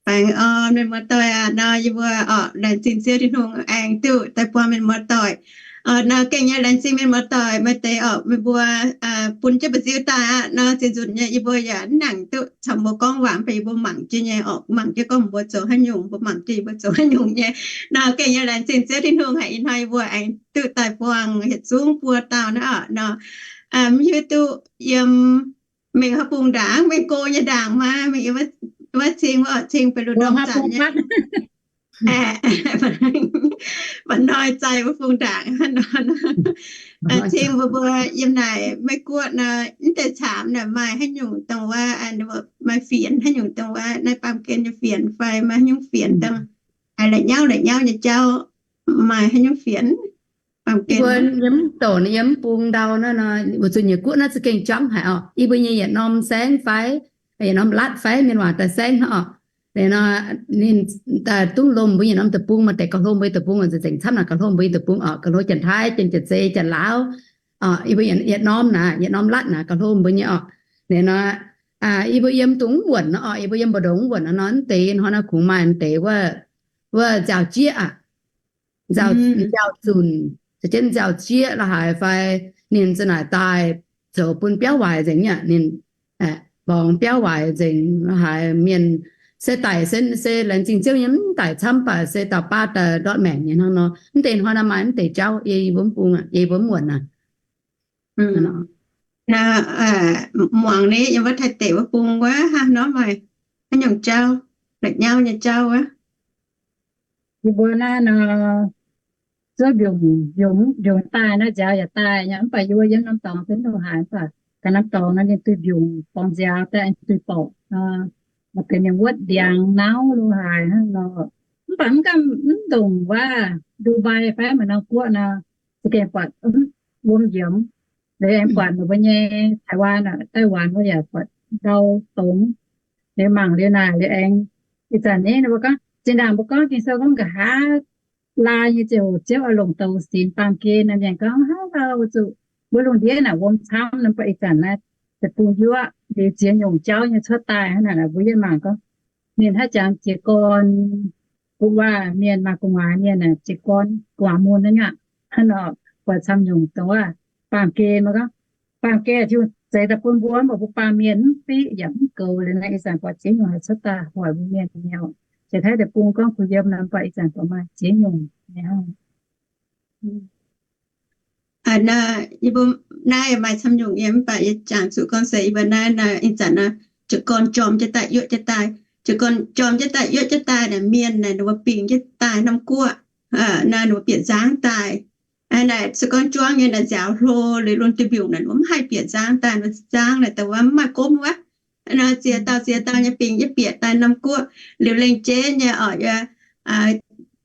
Baengh orn mienh muoz-doic aac, nor yie mbuo orqc, laengz zingh Ziouv Tin-Hungh aengx duqv daaih buangh mienh muoz-doic. Nor gengh nyei laengz zingh mienh muoz-doic maaih deix orqc, meih mbuo bun jienv mba'nziu daaih aqv. Nor ziex nzunc nyei yie mbuo yaac mv nangc duqv caux mbuo gorngv waac, mv baac yie mbuo mangc jienv nyei orqc, mangc jienv gorngv mbuo zoux haaix nyungc, mbuo mangc jienv yie mbuo zoux haaix nyungc nyei. Nor gengh nyei laengz zingh Ziouv Tin-Hungh haic ih hnoi yie mbuo aengx duqv daaih buangh yietc zungv buo dauh naaiv orqc. Nor mv hiuv duqv yiem mingh haaix bung ndaangc, mingh go nyei ndaangc maa, mingh wuov cing, wuov cing beiv lu ndorm zanc nyei. Mba'hnoi zaih wuov bung ndaangc nor, cing mbuo mbuo yiem naaic Meiv Guoqv nor, mv deix caamx naaic maaih haaix nyungc dongh wuov, maaih fienx haaix nyungc dongh wuov naaiv baamh gen nyei fienx fai maaih haaix nyungc fienx dongh haiz la'nyauv la'nyauv nyei jauv, maaih haaix nyungc fienx? Yie mbuo yiem mv douc, yiem mv bung ndau naaiv nor, weic zuqc nyiec guoqv naaiv za'gengh jangv haic orqc. Yie mbuo nyei yietc norm saengv fai yietc norm latv fai mienh waac daaih saengv hnangv orqc. Liuz nor, ninh daaih dungv lomh mbuo yietc norm deic-bung, maaih deix gauh hlo mbuo nyei deic-bung, nzengc camv naaic gauh hlo mbuo nyei deic-bung orqc, gauh hlo Janx-Taiv, Janx-Jaav-Zei, Janx-Laauv. Yie mbuo yietc norm naaic, yietc norm latv naaic gauh hlo mbuo nyei orqc. Liuz nor, yie mbuo yiem dungx wuonc nor orqc, yie mbuo yiem mbu'ndongx wuonc nor, mv deix hnoi naaiv kungx maaih mv deix wuov, wuov nziaaux-jieqv aqv. Nziaaux, nziaaux-zunc, za'jienv nziaaux-jieqv la'haaix fai ninh za'naaic daaih zoux bun biauv waaic nzengc nyei, ninh borngz biauv waaic nzengc la'haaix mienh se daic se, se laengz zingh Ziouv nyei mv daic camv, mv baac se dauh baav daaih ndortv maengc nyei hnangv nor. Mv deix hnoi naaiv maaih mv deix jauv yie, yie mbuo mv bung, yie mbuo mv wuonc aqv. Muangx ni yiem wuov Taiv deic wuov bung wuov hnangv nor maaih haaix nyungc jauv, la'nyauv nyei jauv wuov. Yie mbuo naaiv nor, zuov mbiungc, mbiungc daaih naaiv nziaaux yaac daaih nyei, mv baac yie mbuo yiem norm dorngx se mv dungx haaix, mv baac ganh norm dorngx nor ninh duih mbiungc borngz nziaaux daaih duih borqc nor, maaih deix mienh wuotv ndiangx nauv lo haaix hnangv nor. Mv baac mv gamh mv ndongc wuov Dubai fai maaih norm guoqv nor, za'gengh buatc wuom nyiemz. Liuz aengx buatc ninh mbuo nyei Taiwan, Taiwan wuov yaac buatc ndau dongz. Liuz mangc liuz naaic liuz aengx, ih zanc ni ninh mbuo gorngv, zinh ndaangc mbuo gorngv Ging-Sou gorngv nqa'haav laai nyei ziouc Ziouv oix longc douz sinx baamh gen nor, mienh gorngv hnangv gau zuqc mbuo lungh ndiev naaic wuom camv nor, mv baac ih zanc naaiv deic-bung yuoqv liuz ziex nyungc jauv nyei cuotv daaih hnangv naaic, mbuo yie mangc gorngv ninh haaix jangx jiez gorn gu'nguaaz mienh, maaih gu'nguaaz mienh aah, jiez gorn gu'nguaaz mun naaiv nyei aqv. Hnangv nor buatc camv nyungc dongh wuov baamh gen mv gorngv, baamh gen Tin-Hungh zeix daaih bun mbuo, mv baac mbuo baamh mienh mv fiqv yaac mv goux. Liuz naaiv ih zanc buatc ziex nyungc haaix cuotv daaih hoic mbuo mienh nyei. Jiex taiv deic-bung gorngv kuh yiem nor, mv baac ih zanc buatc maaih ziex nyungc nyei hnangv. Naaiv maaih camv nyungc yiem, mv baac yie jangx zuqc gorngv se yie mbuo naaiv ih zanc naaiv jiez gorn jorm jienv daaih yuoqv jienv daaih. Jiez gorn jorm jienv daaih yuoqv jienv daaih naaic, mienh naaic ninh mbuo bingx jienv daaih norm guoqv, naaiv ninh mbuo bieqc nzangv daaih. Naaic se gorngv juangv nyei naaic nziaaux hlo liuz lungh duih mbiungc naaic ninh mbuo mv haih bieqc nzangv daaih, nzangv naaic dongh wuov mv maaih gomv wuov. Naaiv ziex dauh ziex dauh nyei bingx jienv bieqc daaih norm guoqv. Liuz lengc jeiv nyei orqc,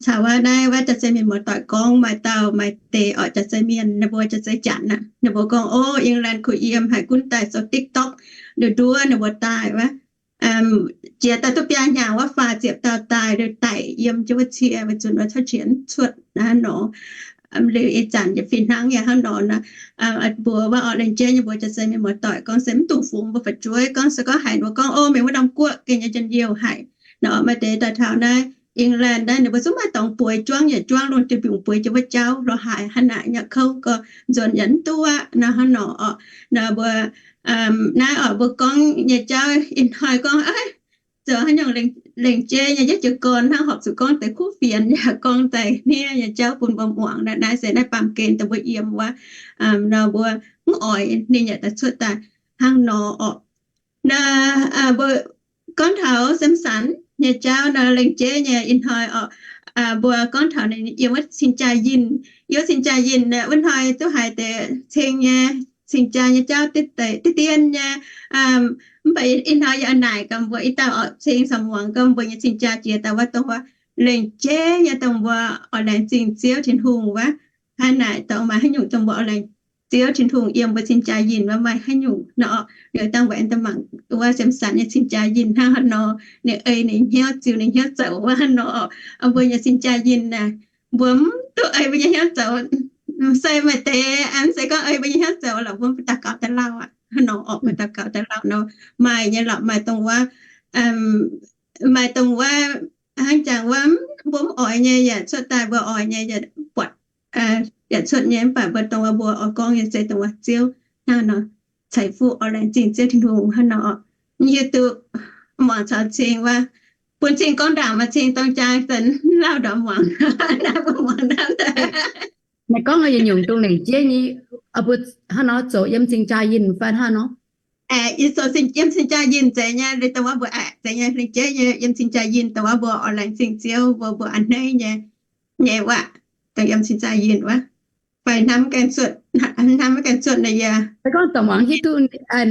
caux wuov naaiv wuov jaav-zei mienh muoz-doic gorngv, maaih dauh maaih deix orqc jaav-zei mienh, ninh mbuo jaav-zei Janx aqv, ninh mbuo gorngv, O, England kuh yiem, haiz gunv daaih zoux TikTok, liuz nduov ninh mbuo daaih wuov. Jiex daaih duqv biaa hnyangx wuov faah ziepc dauh daaih, liuz daic yiem jienv wuov cie, weic zuqc wuov cuotv qienx cuotv naaiv nor. Liuz ih zanc yaac fih hnangv yaac hnangv nor naaic, mbuox wuov orqc lengc jeiv nyei mbuo jaav-zei mienh muoz-doic gorngv se mv dungx fungx mbuo fu'jueiv gorngv se gorngv haiz ninh mbuo gorngv, O, mienh wuov norm guoqv gengh nyei njien-youh haic nor, maaih deix daaih taux naaiv England naaiv ninh mbuo zungv maaih dorngx bueix, juangv yaac juangv, lungh duih mbiungc bueix jienv wuov jauv lo haaix hnangv naaic, nyei kouv gorx nzuonx yaac mv duqv aqv nor hnangv nor orqc. Nor mbuo naaiv orqc mbuo gorngv nyei jauv ih hnoi gorngv, zoux haaix nyungc lengc jeiv nyei, yietv jiez gorn hnangv horpc zuqc gorngv deix kuv fienx yaac gorngv deix hniev nyei jauv bun mbuo muangx. Naaiv se naaiv baamh gen dongh mbuo yiem wuov, nor mbuo mv oix ninh yaac daaih cuotv daaih hnangv nor orqc. Naaiv mbuo gorngv taux Samson nyei jauv nor, lengc jeiv nyei ih hnoi orqc, mbuo gorngv taux ninh yiem wuov cing-jaa yinh. Yiem wuov cing-jaa yinh wuov hnoi duqv haiz deix ceng nyei cing-jaa nyei jauv diqv deix diqv dien nyei. Mv baac ih hnoi yaac naaic gaax mbuo, ih dauh orqc ceng samx muangx gorngv mbuo nyei cing-jaa jiex daaih wuov dongh wuov lengc jeiv nyei dongh mbuo oix laengz zingh Ziouv Tin-Hungh wuov. Hnangv naaic dongh maaih haaix nyungc dongh mbuo oix laengz Ziouv Tin-Hungh yiem mbuo cing-jaa yinh wuov maaih haaix nyungc nor. Liuz dangh mbuo aengx daaih mangc wuov Samson nyei cing-jaa yinh hnangv haaix nor, ninh ei ninh hnyouv, ziux ninh hnyouv zoux wuov hnangv nor. Mbuo nyei cing-jaa yinh naaic, mbuo mv duqv ei mbuo nyei hnyouv zoux. Se maaih deix aengx se gorngv ei mbuo nyei hnyouv zoux lorqc, mbuo daux gaux daaih lauh aqv hnangv nor orqc, mbuo daux gaux daaih lauh nor. Maaih nyei lorqc, maaih dongh wuov, maaih dongh wuov hnangv jangx wuov mbuo mv oix nyei yaac cuotv daaih, mbuo oix nyei yaac buatc yaac cuotv nyei. Mv baac mbuo dongh wuov mbuo oix gorngv nyei se dongh wuov Ziouv hnangv nor, ceix fuqv oix laengz zingh Ziouv Tin-Hungh hnangv nor. Yie duqv muangx caux cing wuov, bun cing gorngv ndaangc maaih cing dong jaa zanc lauh ndorm muangx, naaiv mbuo muangx hnamv daaih. Meih gorngv yietc nyungc dongh lengc jeiv nyei, mbuo hnangv nor zoux yiem cing-jaa yinh fai hnangv nor? Yie zoux yiem cing-jaa yinh zeiz nyei, dongh wuov mbuo aeqv, zeiz nyei, lengc jeiv nyei yiem cing-jaa yinh, dongh wuov mbuo oix laengz zingh Ziouv, mbuo mbuo a'hneiv nyei, nyei waac, dongh yiem cing-jaa yinh wuov. Fai hnamv maiv gaengh cuotv, hnamv maiv gaengh cuotv naaiv yie. Gorngv dongh muangx hiuv duqv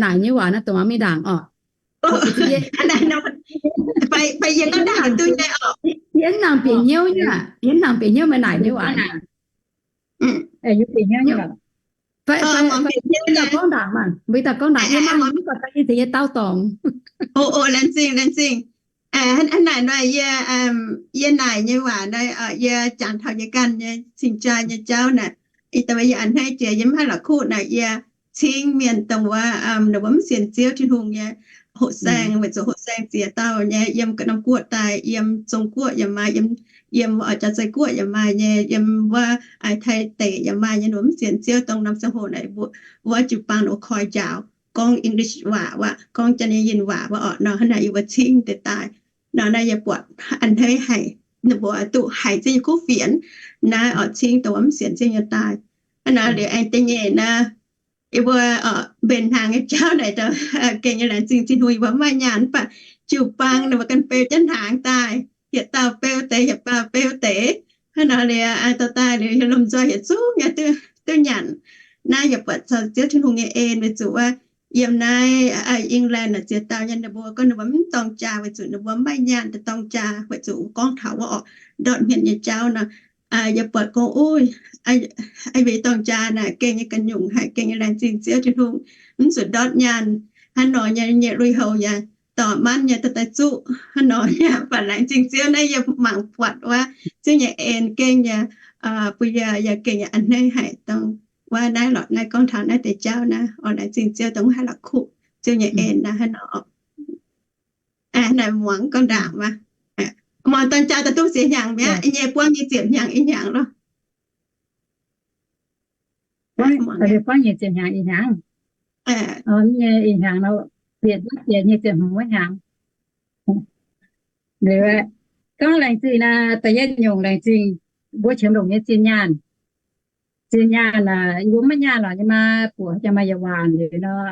naaic nyei waac nor, dongh muangx mingh ndaangc oc. Fai yie gorngv ndaangc duqv nyei oc. Yie mv nangc bieqc hnyouv nyei aac, yie mv nangc bieqc hnyouv meih naaic nyei waac. Mbuo dauh gorngv ndaangc maah, mbuo dauh gorngv ndaangc, yie mv baac mv baac yie tengx yie dauh dorngx. O, laengz zingh, laengz zingh. Hnangv naaic nor, yie, yie naaic nyei waac nor, yie jangx taux yie ganh nyei cing-jaa nyei jauv naaic, ih daaih yie a'hneiv jiex, yie mv haih la'kuqv naaic, yie cingv mienh dongh wuov ninh mbuo mv sienx Ziouv Tin-Hungh nyei hoqc saeng, weic zuqc hoqc saeng ziex dauh nyei, yiem norm guoqv daaih, yiem Zong-Guoqv yaac maaih, yiem, yiem Jaa-Zei Guoqv yaac maaih nyei, yiem wuov Taiv deic yaac maaih nyei, ninh mbuo mv sienx Ziouv. Dongh norm ziangh hoc naaic, wuov jiu-baang ninh mbuo koi njaaux gorngv English waac wuov, gorngv Janx-Yinh waac wuov orqc. Nor hnangv naaic yie mbuo cingv deix daaih. Nor naaiv yie buatc a'hneiv haic, ninh mbuo duqv haiz Ziouv nyei kuv fienx naaiv oix cingv dongh wuov mv sienx Ziouv nyei daaih. Hnangv naaic liuz aengx da'nyeic naaiv, yie mbuo mbenc hnaangx nyei jauv naaic, gengh nyei laengz zingh Tin-Hungh, yie mbuo mv maaih nyaanh, mv baac jiu-baang ninh mbuo ganh beu jienv hnaangx daaih, yietc dauh beu deix, yietc dauh beu deix. Hnangv nor liuz dorh daaih liuz, yie lomh nzoih yietc zungv nyei duqv nyanc. Naaiv yie buatc caux Ziouv Tin-Hungh nyei en weic zuqc wuov, yiem naaiv England naaic ziex dauh nyei, ninh mbuo gorngv ninh mbuo mv dorng jaa weic zuqc ninh mbuo mv maaih nyaanh daaih dorng jaa, weic zuqc gorngv taux wuov orqc, ndortv hmien nyei jauv nor. Yie buatc gorngv, ih, yie dorng jaa naaic gengh nyei ganh nyungc haic, gengh nyei laengz zingh Ziouv Tin-Hungh, mv zuqc ndortv nyaanh. Hnangv nor nyei, nyei lui-houx yaac dorh manv nyei dorh daaih zuqv hnangv nor. Mv baac laengz zingh Ziouv naaiv yie mangc buatc wuov Ziouv nyei en gengh nyei bun yie, yaac gengh nyei a'hneiv haic dongh wuov naaiv lorqc. Naaiv gorngv taux naaiv deix jauv naaiv oix laengz zingh Ziouv dongh mv haih la'kuqv Ziouv nyei en naaiv hnangv nor. Naaiv muangx gorngv ndaangc wuov, muangx dorng jaa daaih duqv ziex hnyangx mi'aqv, nyei buangv nyei ziepc hnyangx ih hnyangx loh. Buangv nyei ziepc hnyangx ih hnyangx. Nyei ih hnyangx nor, bieqc duqv bieqc nyei ziepc hmz wuov hnyangx. Liuz, gorngv laengz zingh naaiv, da'yietv nyungc laengz zingh mbuo qiemx longc nyei zinh nyaanh. Zinh nyaanh naaic, yie mbuo maiv nyaanh lorqc nyei maa, buoqc jangx maaih yietc waanc liuz nor,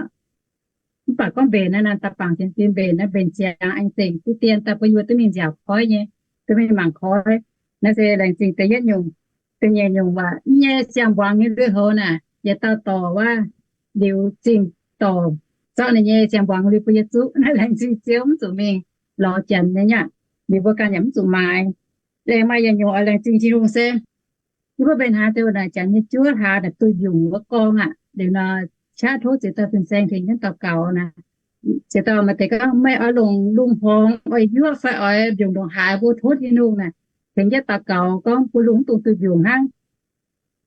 mv baac gorngv mbenc naaiv, naaiv daaih bangc sienx fim mbenc naaiv, mbenc ziangx aengx zengc duqv dien daaih bun yie mbuo duqv mingh nziaauc koiv nyei, duqv mingh mangc koiv. Naaiv se laengz zingh da'yietv nyungc. Da'nyeic nyungc waac, nyei siang-mbuangz nyei lui-houx naaic, yietc dauh dorc wuov, liuz zingh dorc zorqv ninh nyei siang-mbuangz lui bun yie zuqv. Naaiv laengz zingh Ziouv mv zuqc mingh lorz janx nyei nyei. Liuz mbuo ganh yaac mv zuqc maaiz. Laengz maaih yietc nyungc oix laengz zingh Tin-Hungh se yie mbuo mbenc haaix deix naaic, janx nyei juov hlaax naaic duih mbiungc wuov gorngv aqv. Liuz nor, qaqv tov ziex dauh fin-saeng tengx jienv daux gaux naaic. Ziex dauh maaih deix gorngv, meih oix longc lungh horngz oix yuoqv fai oix mbiungc ndongc haaix, mbuo tov Tin-Hungh naaic, tengx jienv daux gaux gorngv bun lungh mv dungx duih mbiungc hnangv.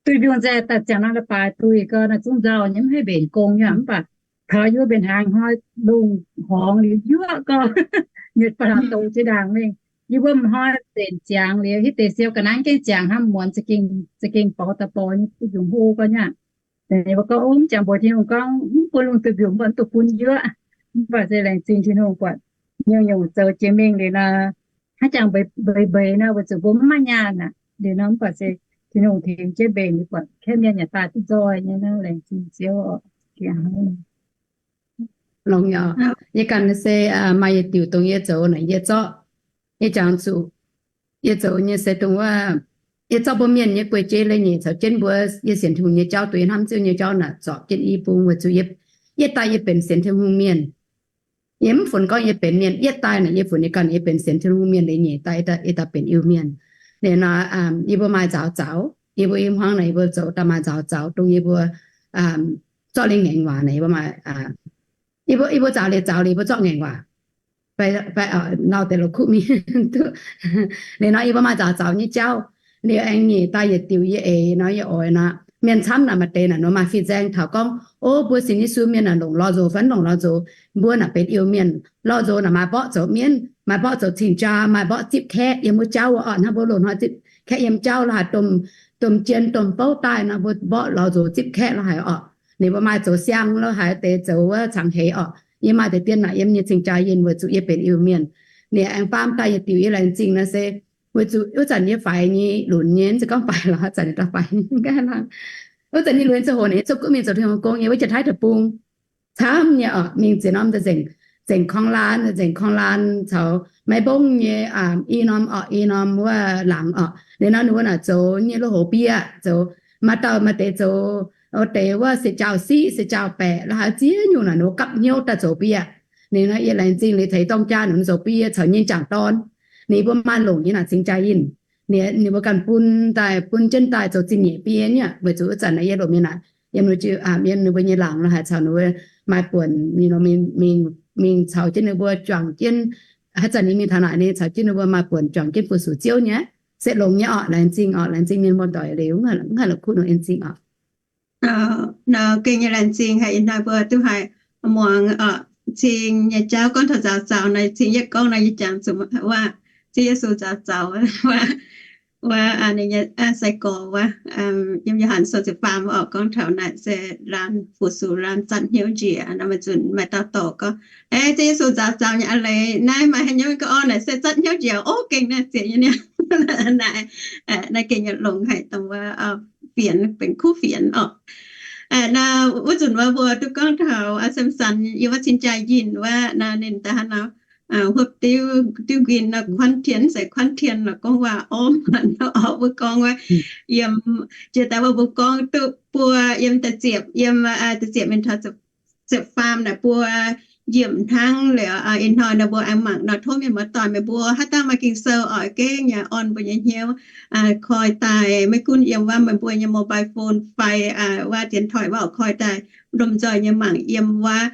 Duih mbiungc nzengc daaih ziangh naaiv leiz-baaix duih gau naaic zungv nzauh nyei, mv haih mbenc gong nyei. Mv baac taux yie mbuo mbenc hnaangx hnoi lungh horngz liuz yuoqv gau, nyutc ba'laqc douz jiex ndaangc mingh. Yie mbuo m'hnoi mbenc ziangx liuz, hitv deix siou ga'naaiv gengh ziangx hnangv muonz za'gengh, za'gengh borx daaih borx nyei, duih mbiungc hlo gau nyei aqv. Mbuo gorngv, o, mv jangx mbuox Tin-Hungh gorngv mv bun lungh duih mbiungc, mv baac mv dungx bun yuoqv. Mv baac se laengz zingh Tin-Hungh buatc nyungc-nyungc zoux jiex mingh liuz nor, hnangv jangx mbeix mbeix nor, weic zuqc mbuo mv maaih nyaanh aqv. Liuz nor mv baac se Tin-Hungh tengx jienv mbenc liuz buatc kaeqv mienh yaac daaih duqv nzoih nyei nor, laengz zingh Ziouv oc. Longx nyei. Yie ganh se maaih yietc diuc dongh yie zoux naaic, yie zorqv, yie jangx zuqc yie zoux nyei se dongh wuov, yie zorqv mbuo mienh nyei guei-jeiv leiz-nyeic caux jienv mbuo, yie sienx Tin-Hungh nyei jauv, dongh yie hnamv Ziouv nyei jauv naaic, zorpc jienv i bung, weic zuqc yie, yie daaih yie benx sienx Tin-Hungh mienh. Yie mv funx gorngv yie benx mienh, yie daaih naaic yie funx yie ganh yie benx sienx Tin-Hungh mienh leiz-nyeic daaih, yie daaih benx Iu-Mienh. Liuz nor, yie mbuo maaih nzaaux zaux, yie mbuo i hmuangv naaic yie mbuo zoux daaih maaih nzaaux zaux, dongh yie mbuo zorqv liuz ngaengc waac naaic yie mbuo maaih, yie mbuo, yie mbuo zaux liuz zaux liuz yie mbuo zorqv ngaengc waac, fai, fai nau deix la'kuqv mingh duqv. Liuz nor yie mbuo maaih nzaaux zaux nyei jauv. Liuz aengx nyeic daaih yietc diuc yie eix nor, yie oix nor, mienh camv naaic maaih deix naaic nor maaih fin-saeng taux gorngv, o, mbuo sienx Yesu mienh naaic longc lorh nzox fai mv longc lorh nzox, mbuo naaic benx Iu-Mienh. Lorh nzox naaic maaih mborqv zoux mienv, maaih mborqv zoux cing-jaa, maaih mborqv zipv kaeqv yiem wuov jauv wuov orqc. Hnangv mbuo loz-hnoi zipv kaeqv yiem jauv lorh haaix domh domh jien domh bouv daaih nor, mbuo mborqv lorz nzox zipv kaeqv lo haaix orqc. Ninh mbuo maaih zoux siang lo haaix deix zoux wuov cangx heix orqc. Yie maaih deix dien naaic yiem nyei cing-jaa yinh weic zuqc yie benx Iu-Mienh. Ninh aengx faam daaih yietc diuc yie laengz zingh nor se weic zuqc wuov zanc yie faix nyei lunx nyei, se gorngv faix lorqc, wuov zanc yie daaih faix nyei, wuov zanc nyei lunx ziangh hoc ninh zuqc gunv mingh zoux Tin-Hungh gong nyei wuov Janx-Taiv deic-bung camv nyei orqc, mingh ziex norm nzengc, nzengc korng laan, nzengc korng laan caux maiv mbong nyei, i norm orqc, i norm wuov laangz orqc. Liuz nor ninh mbuo naaic zoux nyei lo hoz bieqc, zoux maaih dauh maaih deix zoux deix wuov se jaauv siqv, se jaauv baeqc, lo haaix ziex nyungc naaic ninh mbuo gapv hnyouv daaih zoux bieqc. Ninh nor yie laengz zingh liuz caux i dorng jaa ninh mbuo zoux bieqc caux nyei jangc dorn. Ninh mbuo maaih longc nyei naaic cing-jaa yinh. Ninh mbuo ganh bun daaih, bun jienv daaih zoux zingh nyeic bieqc nyei, weic zuqc wuov zanc naaic yie longc mienh naaic yiem ninh mbuo jiu, yiem ninh mbuo nyei laangz lo haaix caux ninh mbuo maaih buonc mingh, mingh caux jienv ninh mbuo juangc jienv. Haaix zanc ninh mingh taux naaic ninh caux jienv ninh mbuo maaih buonc juangc jienv fu-sux Ziouv nyei. Se longx nyei orqc, laengz zingh orqc, laengz zingh mienh muoz-doic liuz mv haih la'kuqv nor en zingh orqc. Nor gengh nyei laengz zingh haic ih hnoi mbuo duqv haih muangx cing nyei jauv gorngv taux nzaaux zaux nor, cing yietv gorngv nor yie jangx zuqc wuov Ziouv Yesu nzaaux zaux wuov, wuov ninh nyei sai-gorx wuov, yiem Yo^han Sou ziepc faam orqc, gorngv taux naaic se laanh fu-sux laanh zatv hnyouv njiec nor, maaih zunc maaih dauh dorc gorngv, Aeqv, Ziouv Yesu nzaaux zaux nyei a'leiz naaiv maaih haaix nyungc gorngv orqc, naaic se zatv hnyouv njiec ov, gengh naaiv ziex nyei niaa. Naaiv, naaiv gengh nyei longx haic dongh wuov fienx benx kuv fienx orqc. Naaiv wuov nzunc wuov mbuo duqv gorngv taux Samson yiem wuov cing-jaa yinh wuov nor, ninh da'hnangv nor huopv diuv, diuv nquin nor, kuanv tien, se kuanv tien nor gorngv waac orv nor orqc, mbuo gorngv wuov yiem, jiex daaih wuov mbuo gorngv duqv buo, yiem da'ziepc, yiem da'ziepc mingh taux ziepc faam naaic buo yiemc hnangv liuz, ih hnoi nor mbuo aengx mangc nor tov mienh muoz-doic meih mbuo haaix dauh maaih Ging-Sou oix gengh yaac orn mbuo nyei hnyouv koi daaih. Maiv gunv yiem wuov meih mbuo nyei mobile phone fai wuov dienx toic wuov oix koi daaih, lomh nzoih nyei mangc yiem wuov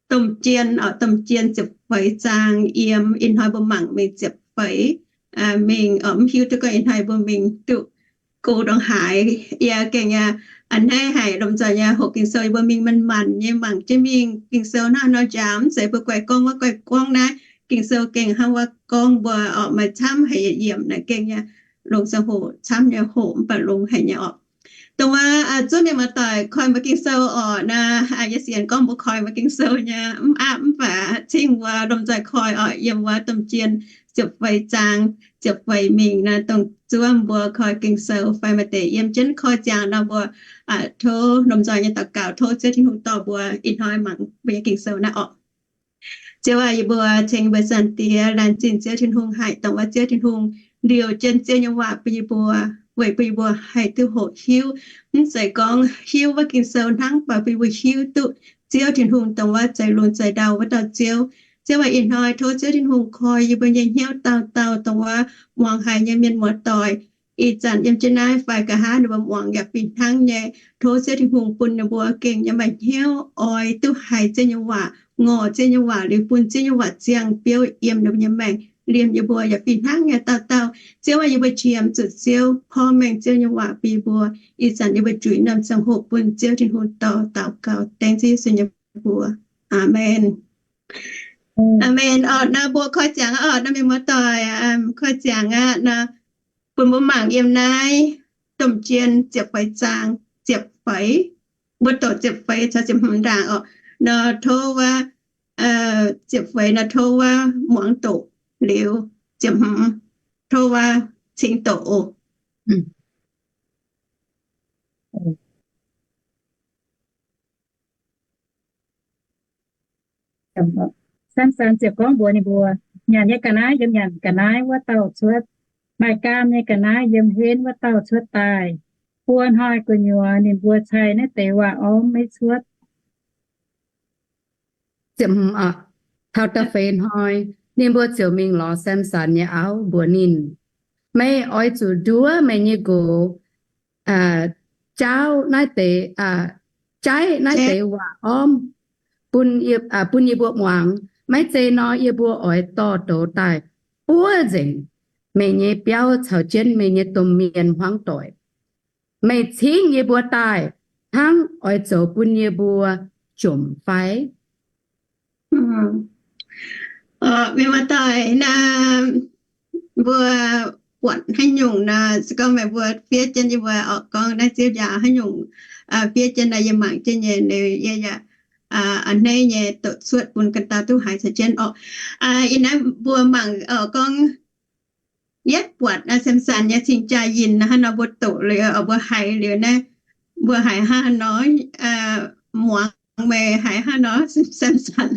Domh Jien oc, Domh Jien ziepc feix zaang yiem. Ih hnoi mbuo mangc mingh ziepc feix mingh oc. Mv hiuv duqv gorngv ih hnoi mbuo mingh duqv go ndongc haaix. Yie gengh a'hneiv haic lomh nzoih nyei hoqc Ging-Sou yie mbuo mingh manc-manc nyei mangc jienv mingh Ging-Sou hnangv nor njaaux, mv zeiz mbuo guai gorngv wuov guai gorngv naaiv. Ging-Sou gengh hnangv wuov gorngv mbuo oc, maaih camv haic yietc yiemc naaic gengh nyei longc ziangh hoc camv nyei hoqc mv baac longx haic nyei oc. Dongh wuov zuov mienh muoz-doic koi mbuo Ging-Sou oc naaic, yie sienx gorngv mbuo koi mbuo Ging-Sou nyei mv apv mv baac cingv mbuo lomh nzoih koi oc, yiem wuov Domh Jien ziepc feix zaang ziepc feix mingh naaic, dongh zuov mbuo koi Ging-Sou fai maaih deix yiem jienv koi ziangx nor mbuo tov lomh nzoih nyei daux gaux tov Ziouv Tin-Hungh dorh mbuo ih hnoi mangc mbuo nyei Ging-Sou naaiv oc. Ziouv aac, yie mbuo ceng mbuo Zaangc Diex, laengz zingh Ziouv Tin-Hungh haic dongh wuov Ziouv Tin-Hungh liouh jienv Ziouv nyei waac bun yie mbuo, weic bun yie mbuo haih duqv hoqc hiuv. Mv zeiz gorngv hiuv wuov Ging-Sou hnangv, mv baac bun yie mbuo hiuv duqv Ziouv Tin-Hungh dongh wuov zeix lungh zeix ndau wuov dauh Ziouv. Ziouv aac, ih hnoi tov Ziouv Tin-Hungh koi yie mbuo nyei hnyouv dauh dauh dongh wuov muangx haiz nyei mienh muoz-doic. Ih zanc yiem jienv naaiv fai nqa'haav ninh mbuo muangx yaac fih hnangv nyei. Tov Ziouv Tin-Hungh bun ninh mbuo gengh nyei maaih hnyouv oix duqv haiz Ziouv nyei waac, ngorc Ziouv nyei waac liuz bun Ziouv nyei waac ziangh biouv yiem ninh mbuo nyei maengc, liemh yie mbuo yaac fih hnangv nyei dauh dauh. Ziouv aac, yie mbuo qiemx zuqc Ziouv porv mengh Ziouv nyei waac bun yie mbuo. Ih zanc yie mbuo juix norm ziangh hoc bun Ziouv Tin-Hungh dorh daux gaux dengv Ziouv Yesu nyei mbuox. Aamen. Aamen. Oc, naaiv mbuo koi ziangx aqv oc, naaiv mienh muoz-doic, koi ziangx aqv nor, bun mbuo mangc yiem naaiv Domh Jien ziepc feix zaang ziepc feix, mbuo doqc ziepc feix caux ziepc hmz ndaangc oc. Nor tov wuov ziepc feix nor tov wuov muangx doqc, liuz ziepc hmz tov wuov cingx doqc oc. Samson ziouc gorngv mbuox ninh mbuo, Nyanc nyei ga'naaiv yiem nyanc ga'naaiv wuov dauh cuotv, maaih gaam nyei ga'naaiv yiem henv wuov dauh cuotv daaih. Buo hnoi gu'nyuoz ninh mbuo cai naaiv deix waac-ormv maiv cuotv. Taux da'feix hnoi, ninh mbuo ziouc mingh lorz Samson nyei auv mbuox ninh, Meih oix zuqc nduov meih nyei nqox jaauv naaiv deix, jaiv naaiv deix waac-ormv bun yie mbuo muangx. Maiv zeiz nor, yie mbuo oix dorh douz daaih buov nzengc meih nyei biauv caux jienv meih nyei domh mienh hmuangv doic. Meih cingv yie mbuo daaih hnangv oix zoux bun yie mbuo jomc fai? Mienh muoz-doic, mbuo buatc haaix nyungc nor, se gorngv meih mbuo fiev jienv yie mbuo oix gorngv naaiv Ziouv njaaux haaix nyungc fiev jienv nor, yie mangc jienv nyei liuz yie yaac a'hneiv nyei doqc cuotv bun ganh dauh duqv haiz caux jienv orqc. Ih naaiv mbuo mangc oix gorngv yietv buatc Samson nyei cing-jaa yinh hnangv nor, mbuo doqc liuz, mbuo haiz liuz naaiv, mbuo haiz hnangv nor, muangx meih haiz hnangv nor, Samson.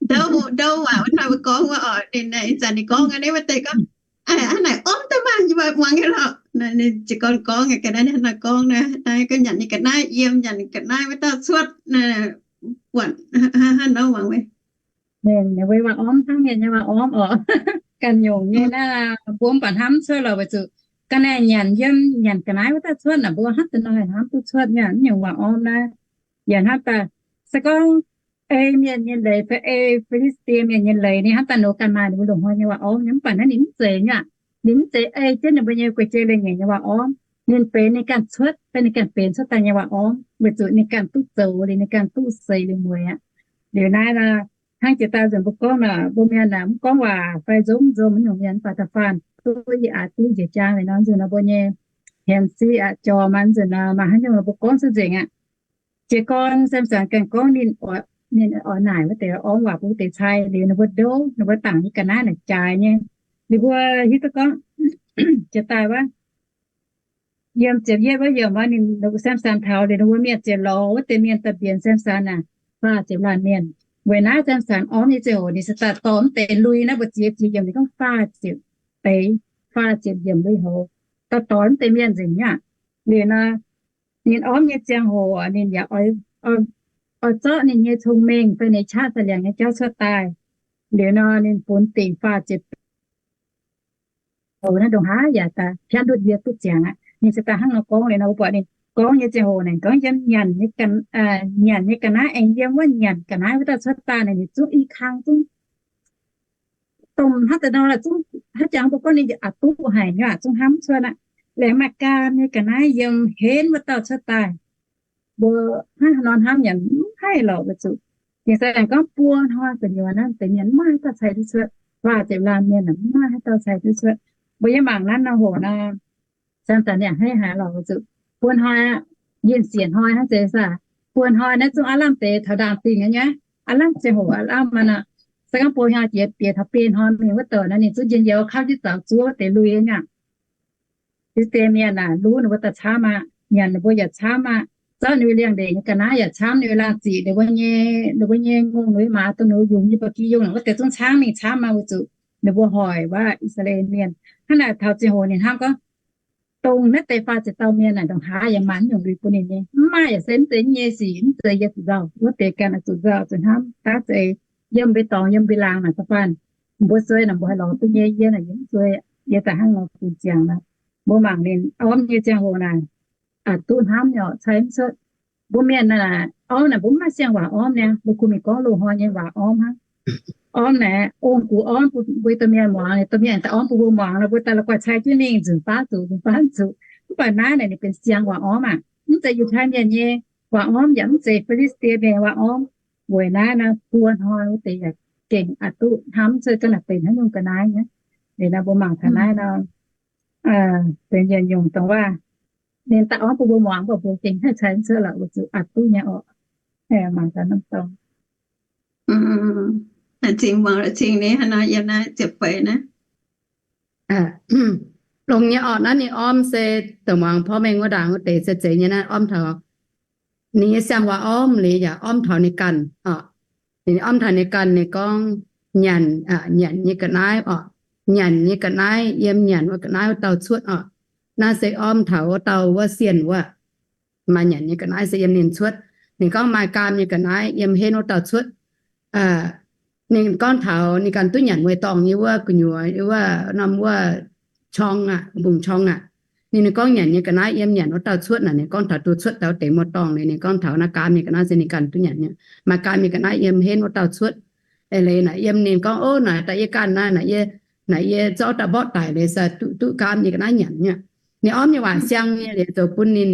Ndouv, ndouv waac wuov hnoi mbuo gorngv wuov oc, ninh ih zanc ninh gorngv a'hneiv wuov deix gorngv, hnangv naaic ormv daaih maah, yie mbuo muangx nyei lorqc. Ninh ziouc gorngv, gorngv ga'naaiv hnangv nor gorngv naaiv, naaiv gorngv nyanc nyei ga'naaiv, yiem nyanc ga'naaiv wuov dauh cuotv, buatc hnangv nor muangx meih. Ninh waac ormv hnangv mienh nyei waac ormv oc. Ganh nyungc nyei naaiv mbuo mv baac hnamv cuotv lorqc, weic zuqc ga'naaiv nyanc yiem nyanc ga'naaiv wuov dauh cuotv naaic, mbuo hnamv daaih nor hnamv duqv cuotv nyei nyungc waac ormv naaiv. Yaac hnamv daaih, se gorngv ei mienh nyei leiz fai ei Fi^li^saa^die Mienh nyei leiz, ninh hnamv daaih nor ganh maaih ninh mbuo loz-hnoi nyei waac ormv nyei, mv baac naaiv ninh mv zeiz nyei aqv. Ninh mv zeiz ei jienv ninh mbuo nyei guei-jei leiz-nyeic nyei waac ormv. Ninh benx ninh ganh cuotv fai ninh ganh benx cuotv daaih nyei waac ormv, weic zuqc ninh ganh duqv zoux liuz, ninh ganh duqv seix liuz mueiz aqv. Liuz naaiv nor, hnangv jiex daaih nzunc mbuo gorngv nor, mbuo mienh aah, mv gorngv waac fai nzomv nzomv nyungc mienh mv baac da'faanh duqv ih aqc diuv njiec jaang liuz nor, nzunc nor mbuo nyei hienx siqv aqv, jorm aqv, nzunc nor maaih haaix nyungc nor mbuo gorngv cuotv nzengc aqv. Jiez gorn Samson ganh gorngv ninh, ninh oix naaic wuov deix ormv waac bun wuov deix cai liuz, ninh mbuo ndouv, ninh mbuo dangc nyei ga'naaiv naaic jaaix nyei. Ninh mbuo hiuv duqv gorngv jiex daaih wuov, yiem ziepc yietv wuov yiemc wuov, ninh Samson taux liuz, ninh mbuo mienh ziouc lorz wuov deix mienh daaih mbienx Samson naaic, faah ziepc laanh mienh. Weic naaiv Samson ormv nyei ziangh hoc ninh se daaih dorh mv deix lui naaiv, mbuo ziex ziepc yiemc ninh gorngv faah ziepc deix, faah ziepc yiemc lui-houx, daaih dorh mv deix mienh nzengc nyei aqv. Liuz nor, ninh ormv nyei ziangh hoc ninh yaac oix zorqv ninh nyei cong-mengh fai ninh qaqv za'liangx nyei jauv cuotv daaih. Liuz nor ninh funx dingc faah ziepc houx naaiv ndongc haaix yaac daaih piatv ndutv ndie duqv ziangx aqv. Ninh se daaih hnangv nor gorngv liuz nor, mbuo buatc ninh gorngv nyei ziangh hoc naaic gorngv yiem nyanc, nyanc nyei ga'naaiv, aengx yiem wuov nyanc ga'naaiv wuov dauh cuotv daaih naaic, ninh zungv i kang zungv domh hnangv deix nor, zungv haaix jangx mbuo gorngv ninh aqc duqv haic nyei aqv, zungv hnamv cuotv aqv. Laengz maaih gaam nyei ga'naaiv yiem henv wuov dauh cuotv daaih. Mbuo hnangv haaix nor hnamv yaac mv haih lorqc weic zuqc ninh se aengx gorngv buo hnoi gu'nyuoz naaiv deix mienh mv maaih haaix dauh cai duqv cuotv. Faah ziepc laanh mienh mv maaih haaix dauh cai duqv cuotv. Mbuo yiem mangc naaiv nor hoc nor, Samson ninh a'hneiv haic lorqc weic zuqc buo hnoi aqv, yinh siec hnoi hnangv zeiz saah, buo hnoi naaiv zungv aav lamh deix taux ndaangc dingh nyei, aav lamh ziangh hoc aav lamh aqv. Se gorngv buo hnoi jiex bieqc taux biei hnoi mingh wuov douc nor, ninh zungv njien-youh kauv jienv zaux zuov wuov deix lui nyei aqv. Fi^li^saa^die Mienh aah, luv ninh mbuo daaih camv aqv, nyanc ninh mbuo yaac camv aqv, zorqv ninh mbuo liangx-ndeic nyei ga'naaiv yaac camv, ninh mbuo laangh ziqc, ninh mbuo nyei, ninh mbuo nyei ngongh, ninh mbuo maaz, dongh ninh mbuo yungz nyei ba'gi yungh wuov deix zungv camv mingh camv aqv. Weic zuqc ninh mbuo hoic wuov I^saa^laa^en Mienh. Hnangv naaic taux ziangh hoc ninh hnamv gorngv, dongh naaiv deix faah ziepc dauh mienh naaic ndongc haaix yaac maaih nyungc lui bun ninh nyei. Mv maaih yaac se mv zeiz nyei sic, mv zeiz yie zuqc nzauh, wuov deix ganh zuqc nzauh, zuqc hnamv daav zeiz yiem mbuo dorngx yiem mbuo laangz naaic da'faanh mbuo suei naaic mbuo haih lorz duqv nyei, yie naaic yie mv suei, yie daaih hnangv nor bun ziangx nor. Mbuo mangc ninh ormv nyei ziangh hoc naaic, aqc duqv hnamv nyei orqc, cai mv cuotv. Mbuo mienh naaic ormv naaic mbuo mv maaih siang-waac ormv niaa, mbuo kuh mingh gorngv loz-hnoi nyei waac ormv hnangv. Ormv naaic ong-gux ormv bun mbuo domh mienh muangx, domh mienh daaih ormv bun mbuo muangx nor, mbuo daaih la'guaih cai jienv mingh nzunc baav zuqc nzunc baav zuqc. Mv baac naaiv naaic ninh benx siang-waac ormv aqv. Mv zeiz Yiutai Mienh nyei waac ormv yaac mv zeiz Fi^li^saa^die Mienh waac ormv. Weic naaiv nor buo hnoi wuov deix yaac gengh aqc duqv hnamv cuotv ga'naaiv benx haaix nyungc ga'naaiv nyei. Liuz nor mbuo mangc taux naaiv nor, benx yietc nyungc dongh waac ninh daaih ormv bun mbuo muangx, mv baac mbuo gengh haih cai mv cuotv lorqc, weic zuqc aqc duqv nyei orqc. Mangc gaax norm dorngx. Cing muangx cing ni hnangv nor yiem naaiv ziepc feix naaiv. Longx nyei orqc, naaiv ninh ormv se dongh muangx porv mengh wuov ndaangc wuov deix se zeiz nyei naaiv, ormv taux ninh nyei siang-waac ormv liuz yaac ormv taux ninh ganh orqc. Ninh ormv taux ninh ganh, ninh gorngv nyanc, nyanc nyei ga'naaiv orqc. Nyanc nyei ga'naaiv, yiem nyanc wuov ga'naaiv wuov dauh cuotv orqc. Naaiv se ormv taux wuov dauh wuov sienh wuov. Maaih nyanc nyei ga'naaiv se yiem ninh cuotv. Ninh gorngv maaih gaam nyei ga'naaiv yiem henv wuov dauh cuotv. Ninh gorngv taux ninh ganh duqv nyanc mueiz-dorngh nyei wuov gu'nyuoz, wuov norm wuov qorng aqv, mbungv qorng aqv. Ninh, ninh gorngv nyanc nyei ga'naaiv yiem nyanc wuov dauh cuotv naaic, ninh gorngv taux duqv cuotv daaih wuov deix mueiz-dorngh liuz, ninh gorngv taux naaiv gaam nyei ga'naaiv se ninh ganh duqv nyanc nyei. Maaih gaam nyei ga'naaiv yiem henv wuov dauh cuotv. Eix leiz naaic yiem ninh gorngv, ov, naaic daaih yie ganh naaiv, naaic yie, naaic yie zorqv dauh mborqv daic leiz se duqv, duqv gaam nyei ga'naaiv nyanc nyei. Ninh ormv nyei waac siang nyei liuz zoux bun ninh,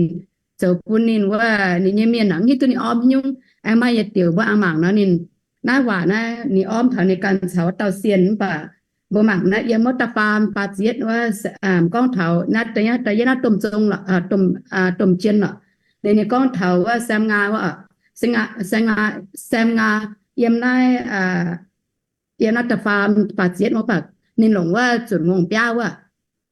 zoux bun ninh wuov ninh nyei mienh naaic mv hiuv duqv ninh ormv haaix nyungc. Aengx maaih yietc diuc mbuo aengx mangc nor ninh, naaiv waac naaiv ninh ormv taux ninh ganh caux wuov dauh sienh mv baac Mbuo mangc naaiv yiem wuov da'faam faah ziepc yietv wuov, gorngv taux naaiv da'yietv naaiv domh zong lorqc, domh jien lorqc. Ninh nyei gorngv taux wuov Sam Ngaa wuov, Sam Ngaa, Sam Ngaa yiem naaiv, yiem naaiv da'faam faah ziepc yietv wuov baac ninh longc wuov zunc ngongh biauv wuov,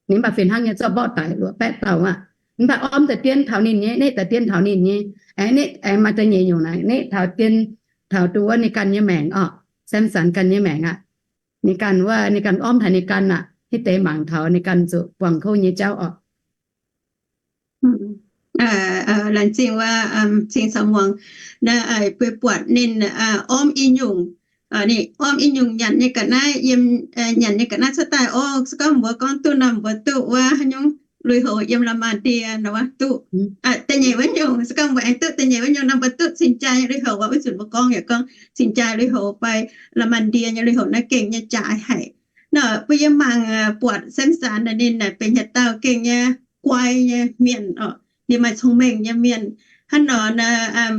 ninh mv baac fih hnangv nyei zorqv mborqv daic luoqc baeqv dauh aqv. Mv baac ormv deix dien taux ninh nyei, neqv deix dien taux ninh nyei, aengx neqv aengx maaih da'nyeic nyungc naaic neqv taux dien, taux duqv wuov ninh ganh nyei maengc orqc, Samson ganh nyei maengc aqv. Ninh ganh wuov, ninh ganh ormv haic ninh ganh aqv, hitv deix mangc taux ninh ganh zuqc buangh kouv nyei jauv orqc. Laengz zingh wuov, cing caux muangx naaiv buatc ninh ormv i nyungc, ninh ormv i nyungc nyanc nyei ga'naaiv, yiem nyanc nyei ga'naaiv cuotv daaih orqc. Se gorngv mbuo gorngv duqv nor mbuo duqv wuov haaix nyungc lui-houx yiem La'maah ndie nor wuov duqv da'nyeic wuov nyungc. Se gorngv mbuo aengx duqv da'nyeic wuov nyungc nor mbuo duqv cingx jaa nyei lui-houx wuov. Wuov nzunc mbuo gorngv yaac gorngv cingx jaa lui-houx fai La'maah ndie nyei lui-houx naaiv gengh nyei jaaix haic. Nor mbuo yie mangc buatc Samson naaic ninh naaic benx yietc dauh gengh nyei guai nyei mienh orqc, ninh maaih cong-mengh nyei mienh. Hnangv nor naaic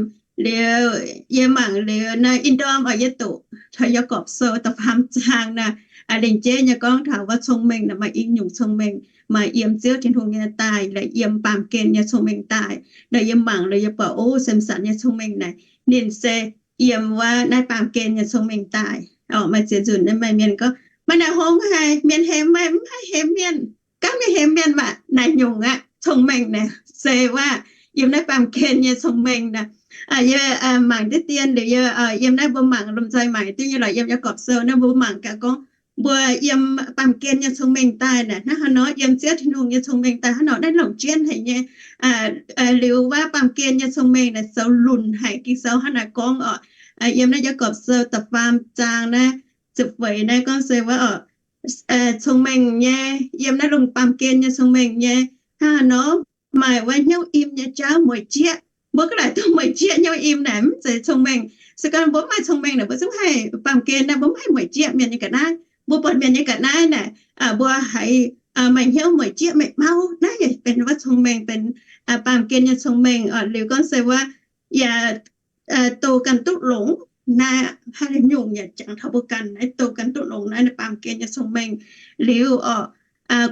liuz yie mangc liuz naaiv ih ndorm oix yie doqc taux Yaagorpc Sou da'faam zaang naaic, lengc jeiv nyei gorngv taux wuov cong-mengh naaic maaih i nyungc cong-mengh, maaih yiem Ziouv Tin-Hungh nyei daaih laaix yiem baamh gen nyei cong-mengh daaih. Nor yie mangc liuz yie buatc, o, Samson nyei cong-mengh naaic ninh se yiem wuov naaiv baamh gen nyei cong-mengh daaih. Orqc, maaih ziex nzunc naaiv maaih mienh gorngv, maaih naaic hngongx haic, mienh hemx meih mv haih hemx mienh. Gaav mienh hemx mienh maah, naaic nyungc aqv. Cong-mengh naaic se wuov yiem naaiv baamh gen nyei cong-mengh naaic. Yie mangc diqv dien liuz yie yiem naaiv mbuo mangc lomh nzoih mangc diqv nyei lorqc, yiem Yaagorpc Sou naaiv mbuo mangc gaax gorngv mbuo yiem baamh gen nyei cong-mengh daaih naaic hnangv haaix nor, yiem Ziouv Tin-Hungh nyei cong-mengh daaih hnangv nor, naaiv longc jienv haic nyei. Liuz wuov baamh gen nyei cong-mengh naaic zoux lunc haic. Ging-Sou hnangv naaic gorngv orqc, yiem naaiv Yaagorpc Sou da'faam zaang naaiv ziepc feix naaiv gorngv se wuov orqc, cong-mengh nyei, yiem naaiv lungh baamh gen nyei cong-mengh nyei hnangv haaix nor, maaih wuov hnyouv im nyei jauv mueic jieqv. Mbuo ga'naaiv dongh mueic jieqv hnyouv im naaic mv zeiz cong-mengh. Se gorngv mbuo mv maaih cong-mengh naaic mbuo zungv haih baamh gen naaiv mbuo mv haih mueic jieqv mienh nyei ga'naaiv. Mbuo buatc mienh nyei ga'naaiv naaic mbuo haiz maaih hnyouv mueic jieqv meih mau, naaiv yaac benx wuov cong-mengh, benx baamh gen nyei cong-mengh. Liuz gorngv se wuov yaac douz ganh duqv longx. Naaiv haaix nyungc yaac jangx taux mbuo ganh naaiv douz ganh duqv longx naaiv, naaiv baamh gen nyei cong-mengh. Liuz orqc,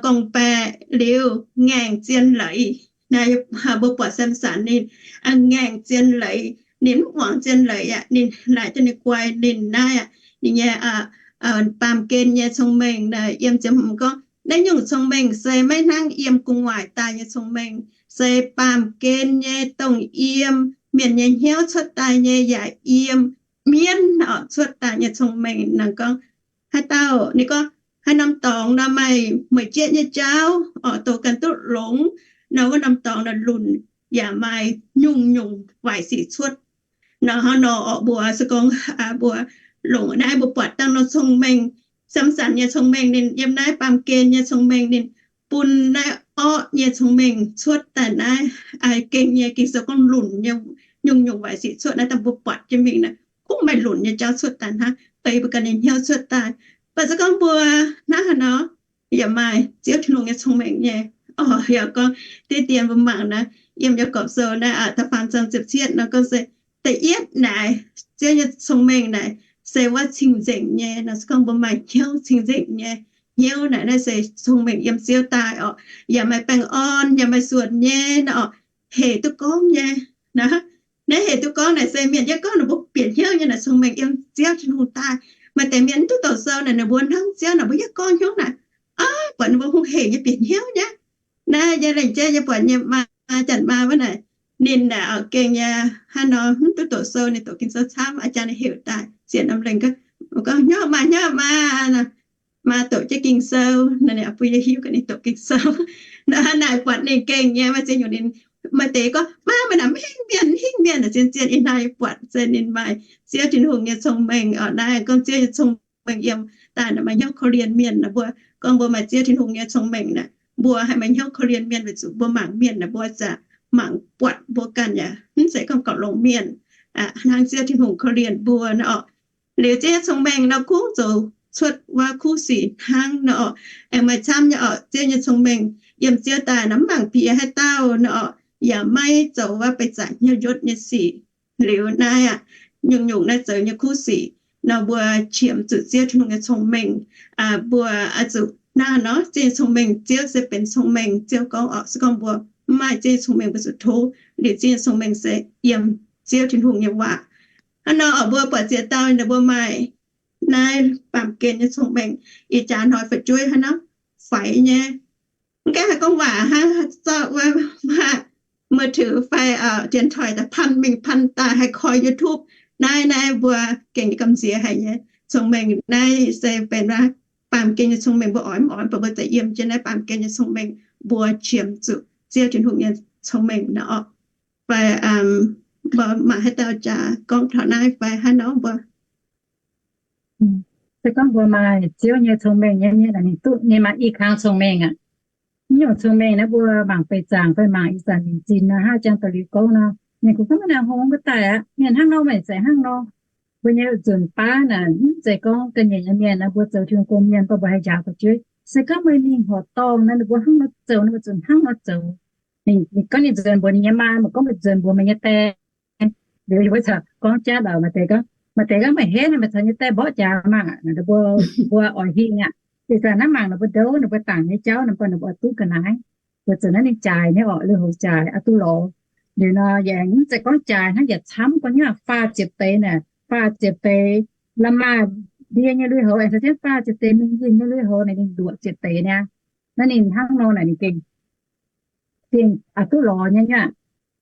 gorngv-baeqc liuz ngaengc zien leiz. Naaiv mbuo buatc Samson ninh ngaengc zien leiz, ninh mv muangx zien leiz aqv. Ninh laaic duqv ninh guai ninh naaiv aqv, ninh nyei baamh gen nyei cong-mengh naaic yiem ziepc hmz gorngv, naaiv nyungc cong-mengh se maiv hnangv yiem gu'nguaaic daaih nyei cong-mengh, se baamh gen nyei dongh yiem mienh nyei hnyouv cuotv daaih nyei yaac yiem mienv orqc cuotv daaih nyei cong-mengh. Naaiv gorngv haaix dauh, ninh gorngv haaix norm dorngx nor maaih mueic jieqv nyei jauv orqc, douz ganh duqv longx nor, wuov norm dorngx nor lunc yaac maaih nyungc-nyungc waaic sic cuotv. Nor hnangv nor orqc, mbuo se gorngv mbuo longc naaiv mbuo buatc dangh nor cong-mengh, Samson nyei cong-mengh ninh yiem naaiv baamh gen nyei cong-mengh ninh bun naaiv orqv nyei cong-mengh cuotv daaih naaiv gengh nyei. Ging-Sou gorngv lunc nyei, nyungc-nyungc waaic sic cuotv naaiv dangh mbuo buatc jienv mingh naaiv, kungx maaih lunc nyei jauv cuotv daaih hnangv, ei mbuo ganh nyei hnyouv cuotv daaih. Mv baac se gorngv mbuo hnangv haaix nor yaac maaih Ziouv Tin-Hungh nyei cong-mengh nyei. Orqc, yaac gorngv diqv dien mbuo mangc naaiv yiem Yaagorpc Sou naaiv da'faam zaang ziepc cietv nor gorngv se, da'yietv naaic Ziouv nyei cong-mengh naaic se wuov cing-nzengc nyei. Nor se gorngv mbuo maaih hnyouv cing-nzengc nyei hnyouv naaic, naaiv se cong-mengh yiem Ziouv daaih orqc. Yaac maaih baengh orn, yaac maaih suonc nyei nor orqc, hec duqv gorngv nyei. Naaiv hec duqv gorngv naaic se mienh yietv gorngv ninh mbuo bieqc hnyouv nyei naaic cong-mengh yiem Ziouv Tin-Hungh daaih. Maaih deix mienh mv duqv doqc sou naaic ninh mbuo hnamv Ziouv naaic mbuo yietv gorngv hnyouv naaic, aa, buatc ninh mbuo hungh hec nyei bieqc hnyouv nyei. Naaiv yie lengc jeiv yie buatc nyei maa, janx maa wuov naaic, ninh naaic gengh nyei hnangv nor mv duqv doqc sou, ninh doqc Ging-Sou camv, aa jaa ninh heuc daaih zienc norm lengh gorngv, hnyouv maa, hnyouv maa, maa doqc jienv Ging-Sou nor, ninh bun yie hiuv gaax ninh doqc Ging-Sou. Naaiv naaic buatc ninh gengh nyei, maaih ziex nyungc ninh, maaih deix gorngv maa, meih naaic mv hingh mienh, mv hingh mienh, zien zien ih hnoi buatc se ninh maaih Ziouv Tin-Hungh nyei cong-mengh orqc. Naaiv gorngv Ziouv nyei cong-mengh yiem daaih naaic maaih hnyouv korv-lienh mienh naaic. Mbuo gorngv mbuo maaih Ziouv Tin-Hungh nyei cong-mengh naaic, mbuo haih maaih hnyouv korv-lienh mienh weic zuqc mbuo mangc mienh naaic mbuo zaqc mangc buatc mbuo ganh yaac mv zeiz gorngv gauh longx mienh hnangv Ziouv Tin-Hungh korv-lienh mbuo nor orqc. Liuz Ziouv nyei cong-mengh nor kungx zoux cuotv wuov kuv sic hnangv nor orqc. Aengx maaih camv nyei orqc, Ziouv nyei cong-mengh yiem Ziouv daaih nor mv mangc piex haaix dauh nor orqc, yaac maiv zoux wuov beiv zaqc hnyouv njotv nyei sic. Liuz naaiv aqv, nyungc-nyungc naaiv zoux nyei kuv sic. nor mbuo qiemx zuqc Ziouv Tin-Hungh nyei cong-mengh. Mbuo oix zuqc naanc nor, Ziouv nyei cong-mengh, Ziouv se benx cong-mengh. Ziouv gorngv oc, se gorngv mbuo mv maaih Ziouv nyei cong-mengh, mbuo zuqc tov liuz Ziouv nyei cong-mengh se yiem Ziouv Tin-Hungh nyei waac. Hnangv nor oc, mbuo buatc ziex dauh ninh mbuo maaih naaiv baamh gen nyei cong-mengh, ih jaax hnoi fu'jueiv hnangv nor faix nyei. Mv gaengh haih gorngv waac hnangv, zorqv wuov maaih มือถือ fai điện thoại daaih พัน mingh พัน daaih haih koi YouTube. Naaiv, naaiv mbuo gengh nyei gamh nziex haic nyei cong-mengh. Naaiv se benx baamh gen nyei cong-mengh, mbuo oix mv oix, mv baac mbuo za'gengh yiem jienv naaiv baamh gen nyei cong-mengh, mbuo qiemx zuqc Ziouv Tin-Hungh nyei cong-mengh nor oc. Fai mbuo maaih haaix dauh jaax gorngv taux naaiv fai haaix nor mbuo Se gorngv mbuo maaih Ziouv nyei cong-mengh nyei mienh, ninh duqv, ninh maaih i kang cong-mengh aqv. Naaiv nyungc cong-mengh naaiv mbuo mangc beih zaangc fai mangc ih zanc nyei zinh nor, hnangv jang da'liuz gorngv nor, ninh kungx gorngv maiv nangc hngongx mbuo daaih aqv, mienh hnangv nor meih zeiz hnangv nor. Mbuo nyei nzunc baav naaic, mv zeiz gorngv ga'nyiec nyei mienh naaiv mbuo zoux Tin-Hungh gong mienh, mv baac mbuo haih njaaux fu'jueiv. Se gorngv meih mingh horqc dorngh naaiv, ninh mbuo hnangv nor zoux, ninh mbuo zuqc hnangv nor zoux. Ninh gorngv ninh nzuonx mbuox ninh nyei maa, mv gorngv meih nzuonx mbuox meih nyei die. Liuz yie mbuo gorngv jaav lorqc, maaih deix gorngv, maaih deix gorngv, meih henv meih caux nyei die mborqv jaax maah! Mbuo, mbuo oix hingh aqv. Ih zanc naaiv mangc ninh mbuo ndouv, ninh mbuo dangc nyei jauv, ninh mbuo, ninh mbuo oix duqv ga'naaiv. Weic zuqc naaiv ninh jaaix nyei orqc, lui-houx jaaix, aqv duqv lorz. Liuz nor yaac mv zeiz gorngv jaaix hnangv, yaac camv gorngv nyungc faah ziepc deix naaic, faah ziepc deix la'maah ndie nyei lui-houx, aengx caux jienv faah ziepc deix mingh yinh nyei lui-houx naaic, ninh nduoqc ziepc deix niaa. Naaiv ninh hnangv nor naaic ninh gengh, gengh aqc duqv lorz nyei nyuoqc.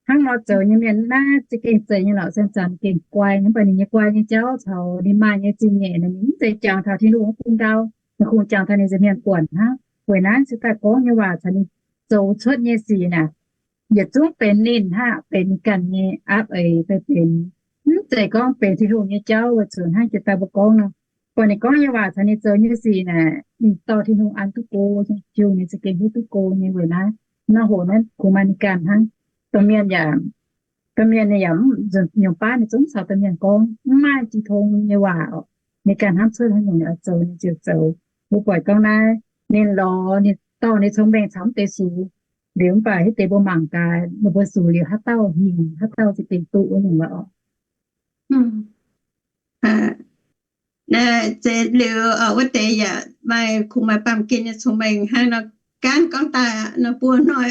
Hnangv nor zoux nyei mienh naaiv za'gengh zeiz nyei lorqc, se zanc gengh guai nyei, mv baac ninh nyei guai nyei jauv caux ninh maaih nyei zingh nyeic naaic, ninh mv zeiz jangx taux Tin-Hungh wuov bung ndau. Ninh kungx jangx taux ninh nza'hmien buonc hnangv. Weic naaiv se daaih gorngv nyei waac caux ninh zoux cuotv nyei sic naaic, yietc zungv benx ninh hnangv, benx ninh ganh nyei aapv eix fai benx, mv zeiz gorngv benx Tin-Hungh nyei jauv. Weic zuqc hnangv jiex daaih mbuo gorngv nor, buatc ninh gorngv nyei waac caux ninh zoux nyei sic naaic, ninh dorh Tin-Hungh an duqv go, Tin-Hungh ninh za'gengh hiuv duqv go nyei. Weic naaiv nor hoc naaiv kungx maaih ninh ganh hnangv. Domh mienh yaac, domh mienh ninh yaac, nyungc baav ninh zungv caux domh mienh gorngv, mv maaih jiex tong nyei waac oc. Ninh ganh hnamv cuotv haaix nyungc ninh oix zoux ninh ziouc zoux. Mbuo buatc gorngv naaiv ninh lorz, ninh dorh ninh cong-mengh caux mv deix sux liuz, mv baac hitv deix mbuo mangc gaax, ninh mbuo sux liuz haaix dauh hingh, haaix dauh za'gengh duqv wuov nyungc waac oc. Naaiv zeiz liuz wuov deix yaac maaih, kungx maaih baamh gen nyei cong-mengh hnangv nor, gaanv gorngv daaih nor buo hnoi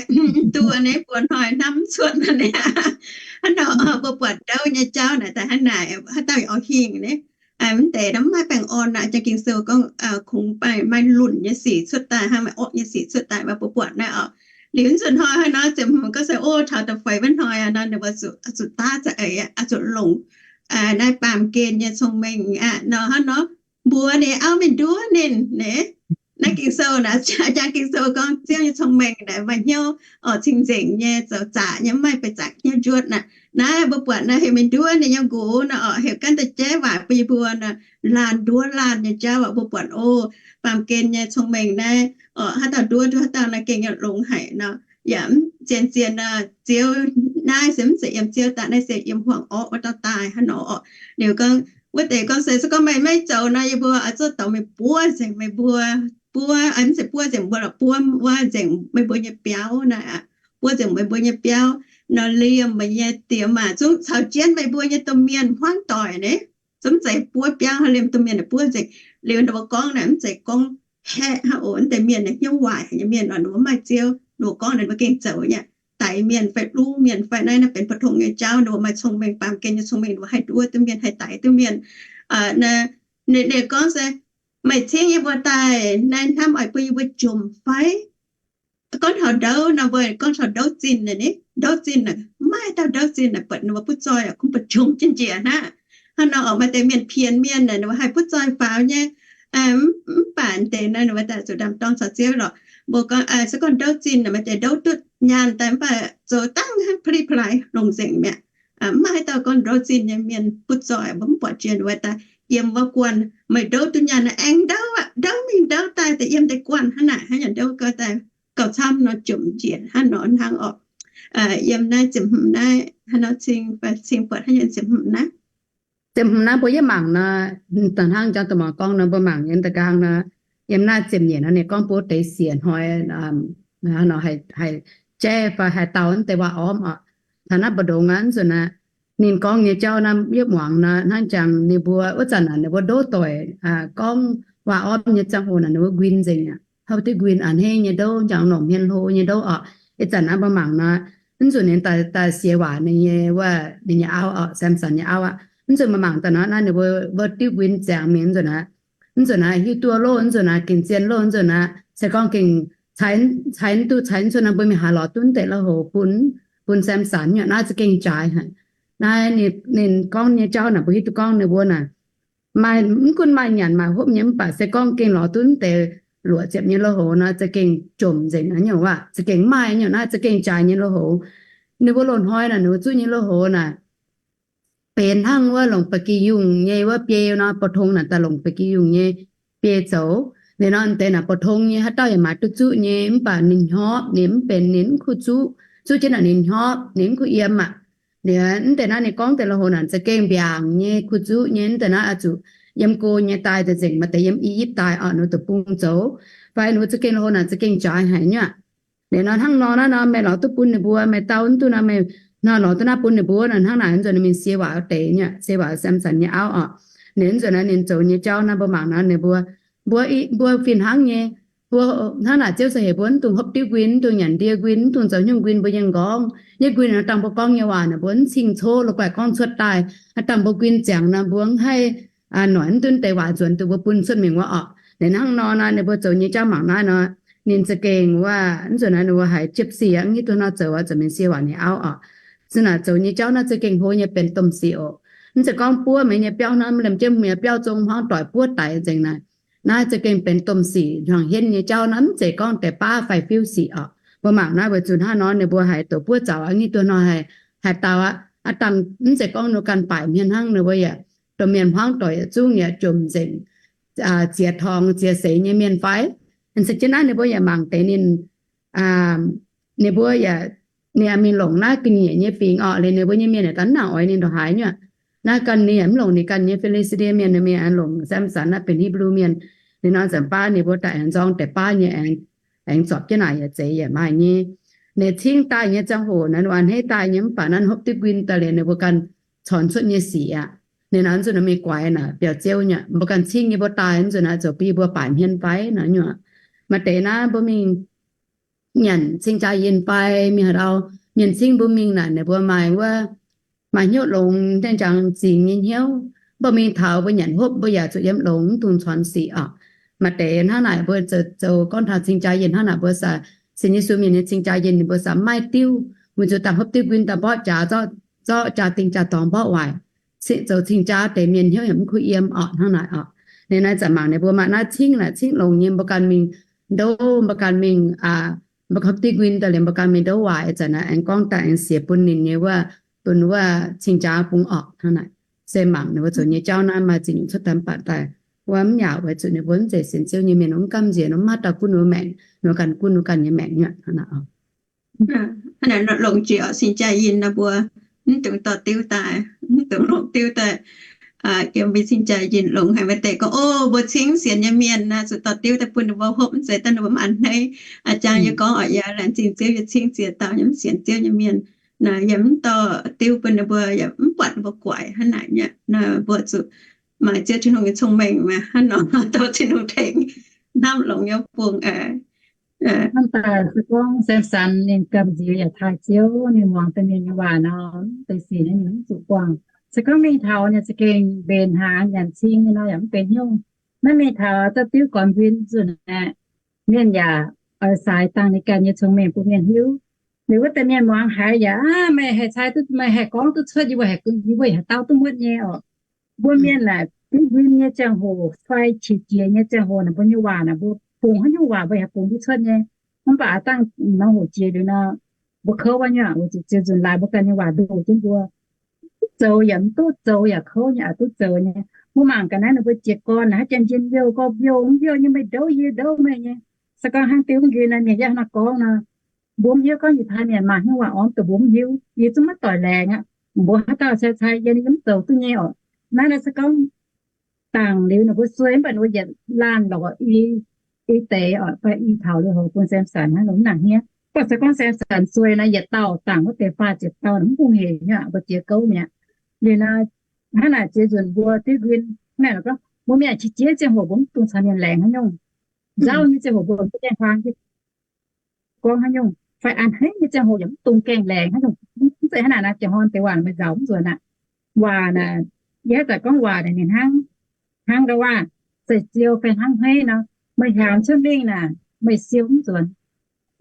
duqv naaiv, buo hnoi hnamv cuotv naaiv. Hnangv nor mbuo buatc ndouv nyei jauv naaic daaih hnangv naaic, haaix dauh yaac oix hingh naaiv. Mv deix nor mv maaih baengh orn aqv. Jang Ging-Sou gorngv kungx maaih lunc nyei sic cuotv daaih, hnangv maaih orqv nyei sic cuotv daaih, mbuo buatc naaiv oc. Liuz nzunc hnoi hnangv nor ziouc mv gorngv se, o, taux da'feix wuov hnoi nor ninh mbuo zuqc daav za'eix, zuqc longc naaiv baamh gen nyei cong-mengh aqv nor. Hnangv nor mbuox ninh auv mingh nduov ninh naaiv. Naaiv Ging-Sou naaic, jang Ging-Sou gorngv Ziouv nyei cong-mengh naaic maaih hnyouv oc, cing-nzengc nyei, zoux zaqc nyei, mv maaih ba'zaqc hnyouv njuotv naaic. Naaiv mbuo buatc naaiv heuc mingh nduov ninh nyei nqox nor oc, heuc gaanv da'jaiv waac bun yie mbuo nor, laanh nduov laanh nyei jauv aqv. Mbuo buatc o, baamh gen nyei cong-mengh naaiv oc, haaix dauh nduov duqv haaix dauh naaiv gengh nyei longx haic nor. Yaac zien-zien nor, Ziouv naaiv se mv zeiz yiem Ziouv daaih, naaiv se yiem huaang orqv wuov dauh daaih hnangv nor oc. Liuz gorngv wuov deix gorngv se, se gorngv meih maiv zoux nor, yie mbuo oix zuqc dorh meih buov nzengc meih mbuo, buov, mv zeiz buov nzengc mbuo lorqc, buov wuov nzengc meih mbuo nyei biauv naaic aqv. Buov nzengc meih mbuo nyei biauv nor, liemh meih nyei diex maac zungv caux jienv meih mbuo nyei domh mienh hmuangv doic naaiv. Zungv zeiz buov biauv hnangv, liemh domh mienh naaic buov nzengc. Liuz ninh mbuo gorngv naaic mv zeiz gorngv haeqv hnangv oc, mv deix mienh naaic hnyouv waaic nyei mienh oc, ninh mbuo mv maaih Ziouv, ninh mbuo gorngv naaic ninh mbuo gengh zoux nyei. Daix mienh fai luv mienh fai naaiv, naaiv benx 普通 nyei jauv, ninh mbuo maaih cong-mengh baamh gen nyei cong-mengh, ninh mbuo haih nduov duqv mienh, haih daix duqv mienh. Ninh gorngv se, meih cingv yie mbuo daaih naaiv hnamv oix bun yie mbuo jomc fai? Gorngv taux ndouv nor, mbuo gorngv taux ndouv zinh naaic, ndouv zinh naaic mv maaih dauh ndouv zinh naaic buatc ninh mbuo butv zoih aqv, kungx buatc jomc jienv njiec hnangv. Hnangv nor oc, maaih deix mienh pien mienh naaic ninh mbuo haih butv zoih faaux nyei. Mv baac deix naaiv ninh mbuo daaih zuqc ndaam-dorng caux Ziouv lorqc. Mbuo gorngv se gorngv ndouv zinh naaic maaih deix ndouv duqv nyaanh daaih mv baac zoux dangh hnangv pa'li pa'laaix longc nzengc mi'aqv. Mv maaih haaix dauh gorngv ndouv zinh nyei mienh butv zoih, mbuo mv buatc jiex ninh mbuo daaih yiem wuov guanh, meih ndouv duqv nyaanh aengx ndouv aqv, ndouv mingh ndouv daaih daaih yiem deix guanh hnangv naaic, hnangv nyanc ndouv gau daaih gauh camv nor jomc njiec hnangv nor hnangv oc. Yiem naaiv ziepc hmz naaiv hnangv nor cing, cing buatc hnangv yiem ziepc hmz naaiv. Ziepc hmz naaiv mbuo yie mangc nor, da'hnangv jang da'maangc gorngv nor, mbuo mangc yiem da'nqaang nor, yiem naaiv ziepc nyeic nor ninh gorngv bun deix siec hnoi nor haih jaiv fai haih dau naaiv deix waac-ormv oc. Taux naaiv mbu'ndongx aqv, nzunc aqv, ninh gorngv nyei jauv naaiv yie muangx nor, hnangv jangx ninh mbuo wuov zanc naaic ninh mbuo ndouv doic gorngv waac-ormv nyei ziangh hoc naaic ninh mbuo nquin nzengc aqv. Hopv diuv nquin a'hneiv nyei ndouv, jangx longc hmien hlo nyei ndouv oc. Ih zanc naaiv mbuo mangc nor, mv nzunc ninh daaih siex waac ninh nyei wuov ninh nyei auv oc, Samson nyei auv aqv. Mv nzunc mbuo mangc daaih nor naaiv ninh mbuo hopv diuv nquin ziangx mingh mv nzunc aqv. Mv nzunc naaiv hiuv duqv loh, mv nzunc naaiv gengh zien loh, mv nzunc naaiv se gorngv gengh cai, cai duqv cai cuotv nor mbuo mingh haaix lorz duqv deix lui-houx bun, bun Samson nyei. Naaiv za'gengh jaaix haic. Naaiv ninh gorngv nyei jauv naaic mbuo hiuv duqv gorngv ninh mbuo naaic maaih, mv gunv maaih nyanc maaih hopv nyei mv baac se gorngv gengh lorz duqv deix luoqc ziepc nyei lui-houx nor za'gengh jomc nzengc nyei waac, za'gengh maaih nyei naaiv za'gengh jaaix nyei lui-houx. Ninh mbuo loz-hnoi naaic ninh mbuo zuqv nyei lui-houx naaic benx hnangv wuov longc ba'gi yungh nyei wuov biei nor, bou tong naaic daaih longc ba'gi yungh nyei biei zoux. Liuz nor deix naaic bou tong nyei haaix dauh yaac maaiz duqv zuqv nyei, mv baac ninh hnyopv, ninh mv benx, ninh mv kuv zuqv. Zuqv jienv naaic ninh hnyopv, ninh mv kuv yiem aqv. Liuz mv deix naaiv ninh gorngv deix lui-houx naaic za'gengh mbiaangc nyei, kuv zuqv nyei. Mv deix naaiv oix zuqc yiem go nyei daaih, deix nzengc maaih deix yiem I^yipv daaih oc, ninh mbuo duqv bung zoux. Fai ninh mbuo za'gengh lui-houx naaic za'gengh jaaix haic nyei aqv. Liuz nor hnangv nor naaiv nor meih lorz duqv bun ninh mbuo, meih dau mv duqv nor meih hnangv lorz duqv naaiv bun ninh mbuo nor, hnangv naaic mv nzunc ninh mingh siex waac deix nyei, siex waac Samson nyei auv oc. Ninh mv nzunc naaiv ninh zoux nyei jauv naaiv mbuo mangc nor ninh mbuo, mbuo, mbuo fih hnangv nyei. Mbuo hnangv naaic Ziouv se heuc mbuo mv dungx hopv diuv nquin, mv dungx nyanc ndie nquin, mv dungx zoux haaix nyungc nquin, mbuo yiem nqorngv nyei nquin nor, dangh mbuo gorngv nyei waac naaic mbuo mv cing coqv la'guaih gorngv cuotv daaih. Dangh mbuo nquin ziangx nor mbuo mv haih noic mv duqv deix waac nzuonx duqv mbuo bun cuotv mingh wuov oc. Liuz hnangv nor naaiv ninh mbuo zoux nyei jauv mangc naaiv nor, ninh za'gengh wuov, mv zuqc naaiv ninh mbuo haiz jiepv sic aqv, mv hiuv duqv nor zoux oix zuqc mingh siex waac ninh auv oc. Zinh naaic zoux nyei jauv naaiv za'gengh hlo nyei benx domh sic oc. Mv zeiz gorngv buov meih nyei biauv naaiv, mv lemh jienv mienh biauv zong hmuangv doic buov daic nzengc naaic. Naaiv za'gengh benx domh sic hnyangx-henv nyei jauv naaiv, mv zeiz gorngv deix baav fai fiuv sic oc. Mbuo mangc naaiv weic zuqc hnangv nor ninh mbuo haiz doqc buov zaux aqv, mv hiuv duqv nor haiz, haiz dauh aqv. Aav dangh mv zeiz gorngv ninh ganh baaic hmien hnangv, ninh mbuo yaac domh mienh hmuangv doic yietc zungv yaac jomc nzengc, ziex torngx ziex seix nyei mienh fai? Se jienv naaiv ninh mbuo yaac mangc deix ninh, ninh mbuo yaac, ninh yaac mingh longc naaiv ga'nyiec nyei fingx orqc, liuz ninh mbuo nyei mienh yaac daaih mv nangc oix ninh ndongc haaix nyungc. Naaiv ganh ninh yaac mv longc ninh ganh nyei Fi^li^saa^die Mienh, ninh mingh longc Samson naaiv benx Hipv^lu Mienh. Liuz nor nzanc baav ninh mbuo daaih aengx nzorng deix baav nyei, aengx zorpc jienv naaic yaac zeiz yaac maaih nyei. Ninh cingv daaih nyei ziangh hoc naaiv, ninh a'hneiv daaih nyei mv baac naaiv hopv diuv nquin daaih liuz ninh mbuo ganh corc cuotv nyei sic aqv. Ninh naaiv nzunc naaiv mingh guaix naaic biaux ziouv nyei, mbuo ganh cingv nyei mbuo daaih nzunc naaiv zoux bun yie mbuo baaic hmien fai naaiv nyungc. Maaih deix naaiv mbuo mingh nyanc cing-jaa yinh fai mingh haaix ndau, mienh cingv mbuo mingh naaic ninh mbuo maaih wuov, maaih hnyouv longx, njang-njang zingx nyei hnyouv. Mbuo mingh taux mbuo nyanc hopv mbuo yaac zuqc yiem longx, mv dungx corc sic oc. Maaih deix hnangv naaic mbuo zoux gorngv taux cing-jaa yinh hnangv naaic mbuo sienx Yesu mienh nyei cing-jaa yinh ninh mbuo maiv diuv, weic zuqc dangh hopv diuv nquin daaih mborqv jaax, zorqv jaa-dingh jaa-dorngx mborqv waaic. Zoux cing-jaa deix mienh hnyouv yaac mv kuv yiem orqc hnangv naaic orqc. Ninh naaiv zanc mangc ninh mbuo maaih naaiv cingv naaic cingv longx nyei, mbuo ganh mingh ndo, mbuo ganh mingh, mbuo hopv diuv nquin daaih liuz mbuo ganh mingh ndo waaic, ih zanc naaiv aengx gorngv daaih aengx siec bun ninh nyei wuov, bun wuov cing-jaa bung orqc hnangv naaic. Se mangc ninh mbuo zoux nyei jauv naaiv maaih zinh nyungc cuotv daaih mv baac daaih wuov mv yaac weic zuqc ninh mbuo mv zeiz sienx Ziouv nyei mienh, mv gamh nziex, mv maaih dauh gunv ninh mbuo maengc, ninh mbuo ganh gunv ninh mbuo ganh nyei maengc hnangv naaic orqc. Longc jiex oc, cing-jaa yinh naaiv mbuo mv dungx dorh diuv daaih, mv dungx longc diuv daaih yiem mbuo cing-jaa yinh. Longc haic maaih deix gorngv, o, mbuo cingv sienx nyei mienh naaiv zuqc dorh diuv daaih bun ninh mbuo hopv, mv zeiz daaih ninh mbuo mv a'hneiv. Aa, jang yie gorngv oc, yie laengz zingh Ziouv, yie cingv ziex dauh nyei mv sienx Ziouv nyei mienh, naaiv yie mv dorh diuv bun ninh mbuo, yie mv buatc ninh mbuo guaix hnangv naaic nyei. Naaiv mbuo zuqc maaih Ziouv Tin-Hungh nyei cong-mengh, maaih hnangv nor dorh Tin-Hungh tengx hnamv longx nyei bung. Hnamv daaih se gorngv Samson ninh gamh nziex yaac taaih Ziouv, ninh muangx deix mienh nyei waac nor, deix sic naaiv ninh mv zuqc buangh. Se gorngv mingh taux ninh za'gengh mbenc hnaangx nyanc cing nyei nor yaac mv benx hnyouv. Maiv mingh taux zorqv diuv gormx nquin nzunc aeqv, mienh yaac oix saaix dangh ninh ganh nyei cong-mengh bun mienh hiuv. Liuz wuov deix mienh muangx haiz yaac, aav, meih haih cai duqv, meih haih gorngv duqv cuotv, yie mbuo haih, yie mbuo haih dau duqv muotv nyei orqc. Mbuo mienh naaic, diuv nquin nyei ziangh hoc fai qiex jiez nyei ziangh hoc naaic, mbuo nyei waac naaic, mbuo bungx haaix nyungc waac mbuo yaac bungx duqv cuotv nyei. Mv baac aav dangh norm hoc jiex liuz nor, mbuo kouv wuov nyungc, weic zuqc ziouc nzunc laaix mbuo ganh nyei waac ndoh jienv mbuo. Duqv zoux yaac mv duqv zoux yaac kouv nyei aqv, duqv zoux nyei. Mbuo mangc ga'naaiv ninh mbuo jiez gorn naaic, haaix janx njien-youh gorx-youz, mv youh nyei, meih ndouv yie ndouv meih nyei. Se gorngv hnangv diuv nquin naaiv mienh yaac hnangv naaiv gorngv nor, mbuo mv hiuv gorngv yietc hlaax mienh maaih hnyouv waac ormv dongh mbuo mv hiuv, yie zungv maiv doic laengz aqv. Mbuo haaix dauh cai cai yie ninh mv zoux duqv nyei orqc. Naaiv naaiv se gorngv dangc liuz ninh mbuo sueih mv baac ninh mbuo yietc laanh lorqc, i deix orqc, fai i taux lui-houx bun Samson hnangv nor mv nangc hniev. Mv baac se gorngv Samson sueih naaiv yietc dauh dangc wuov deix faah ziepc dauh mv bung hec nyei aqv, mbuo jiex gouv mi'aqv. Liuz nor, hnangv naaic ziex nzunc mbuo diuv nquin, hnangv naaic gorngv mbuo mienh qiex jiez ziangh hoc mbuo mv dungx caux mienh laengz haaix nyungc. Nzauh nyei ziangh hoc mbuo mv gaengh huaang gorngv haaix nyungc, fai a'hneiv nyei ziangh hoc yaac mv dungx gaengh laengz haaix nyungc. Mv zeiz hnangv naaic naaic, jiex horn deix waac meih nzauc mv nzuonx aqv. Waac naaic, yie haaix zanc gorngv waac naaic ninh hnangv, hnangv ndau waac, zeiv siou fai hnangv hneiv nor, meih hnyangx cuotv mingh naaic meih siou mv nzuonx.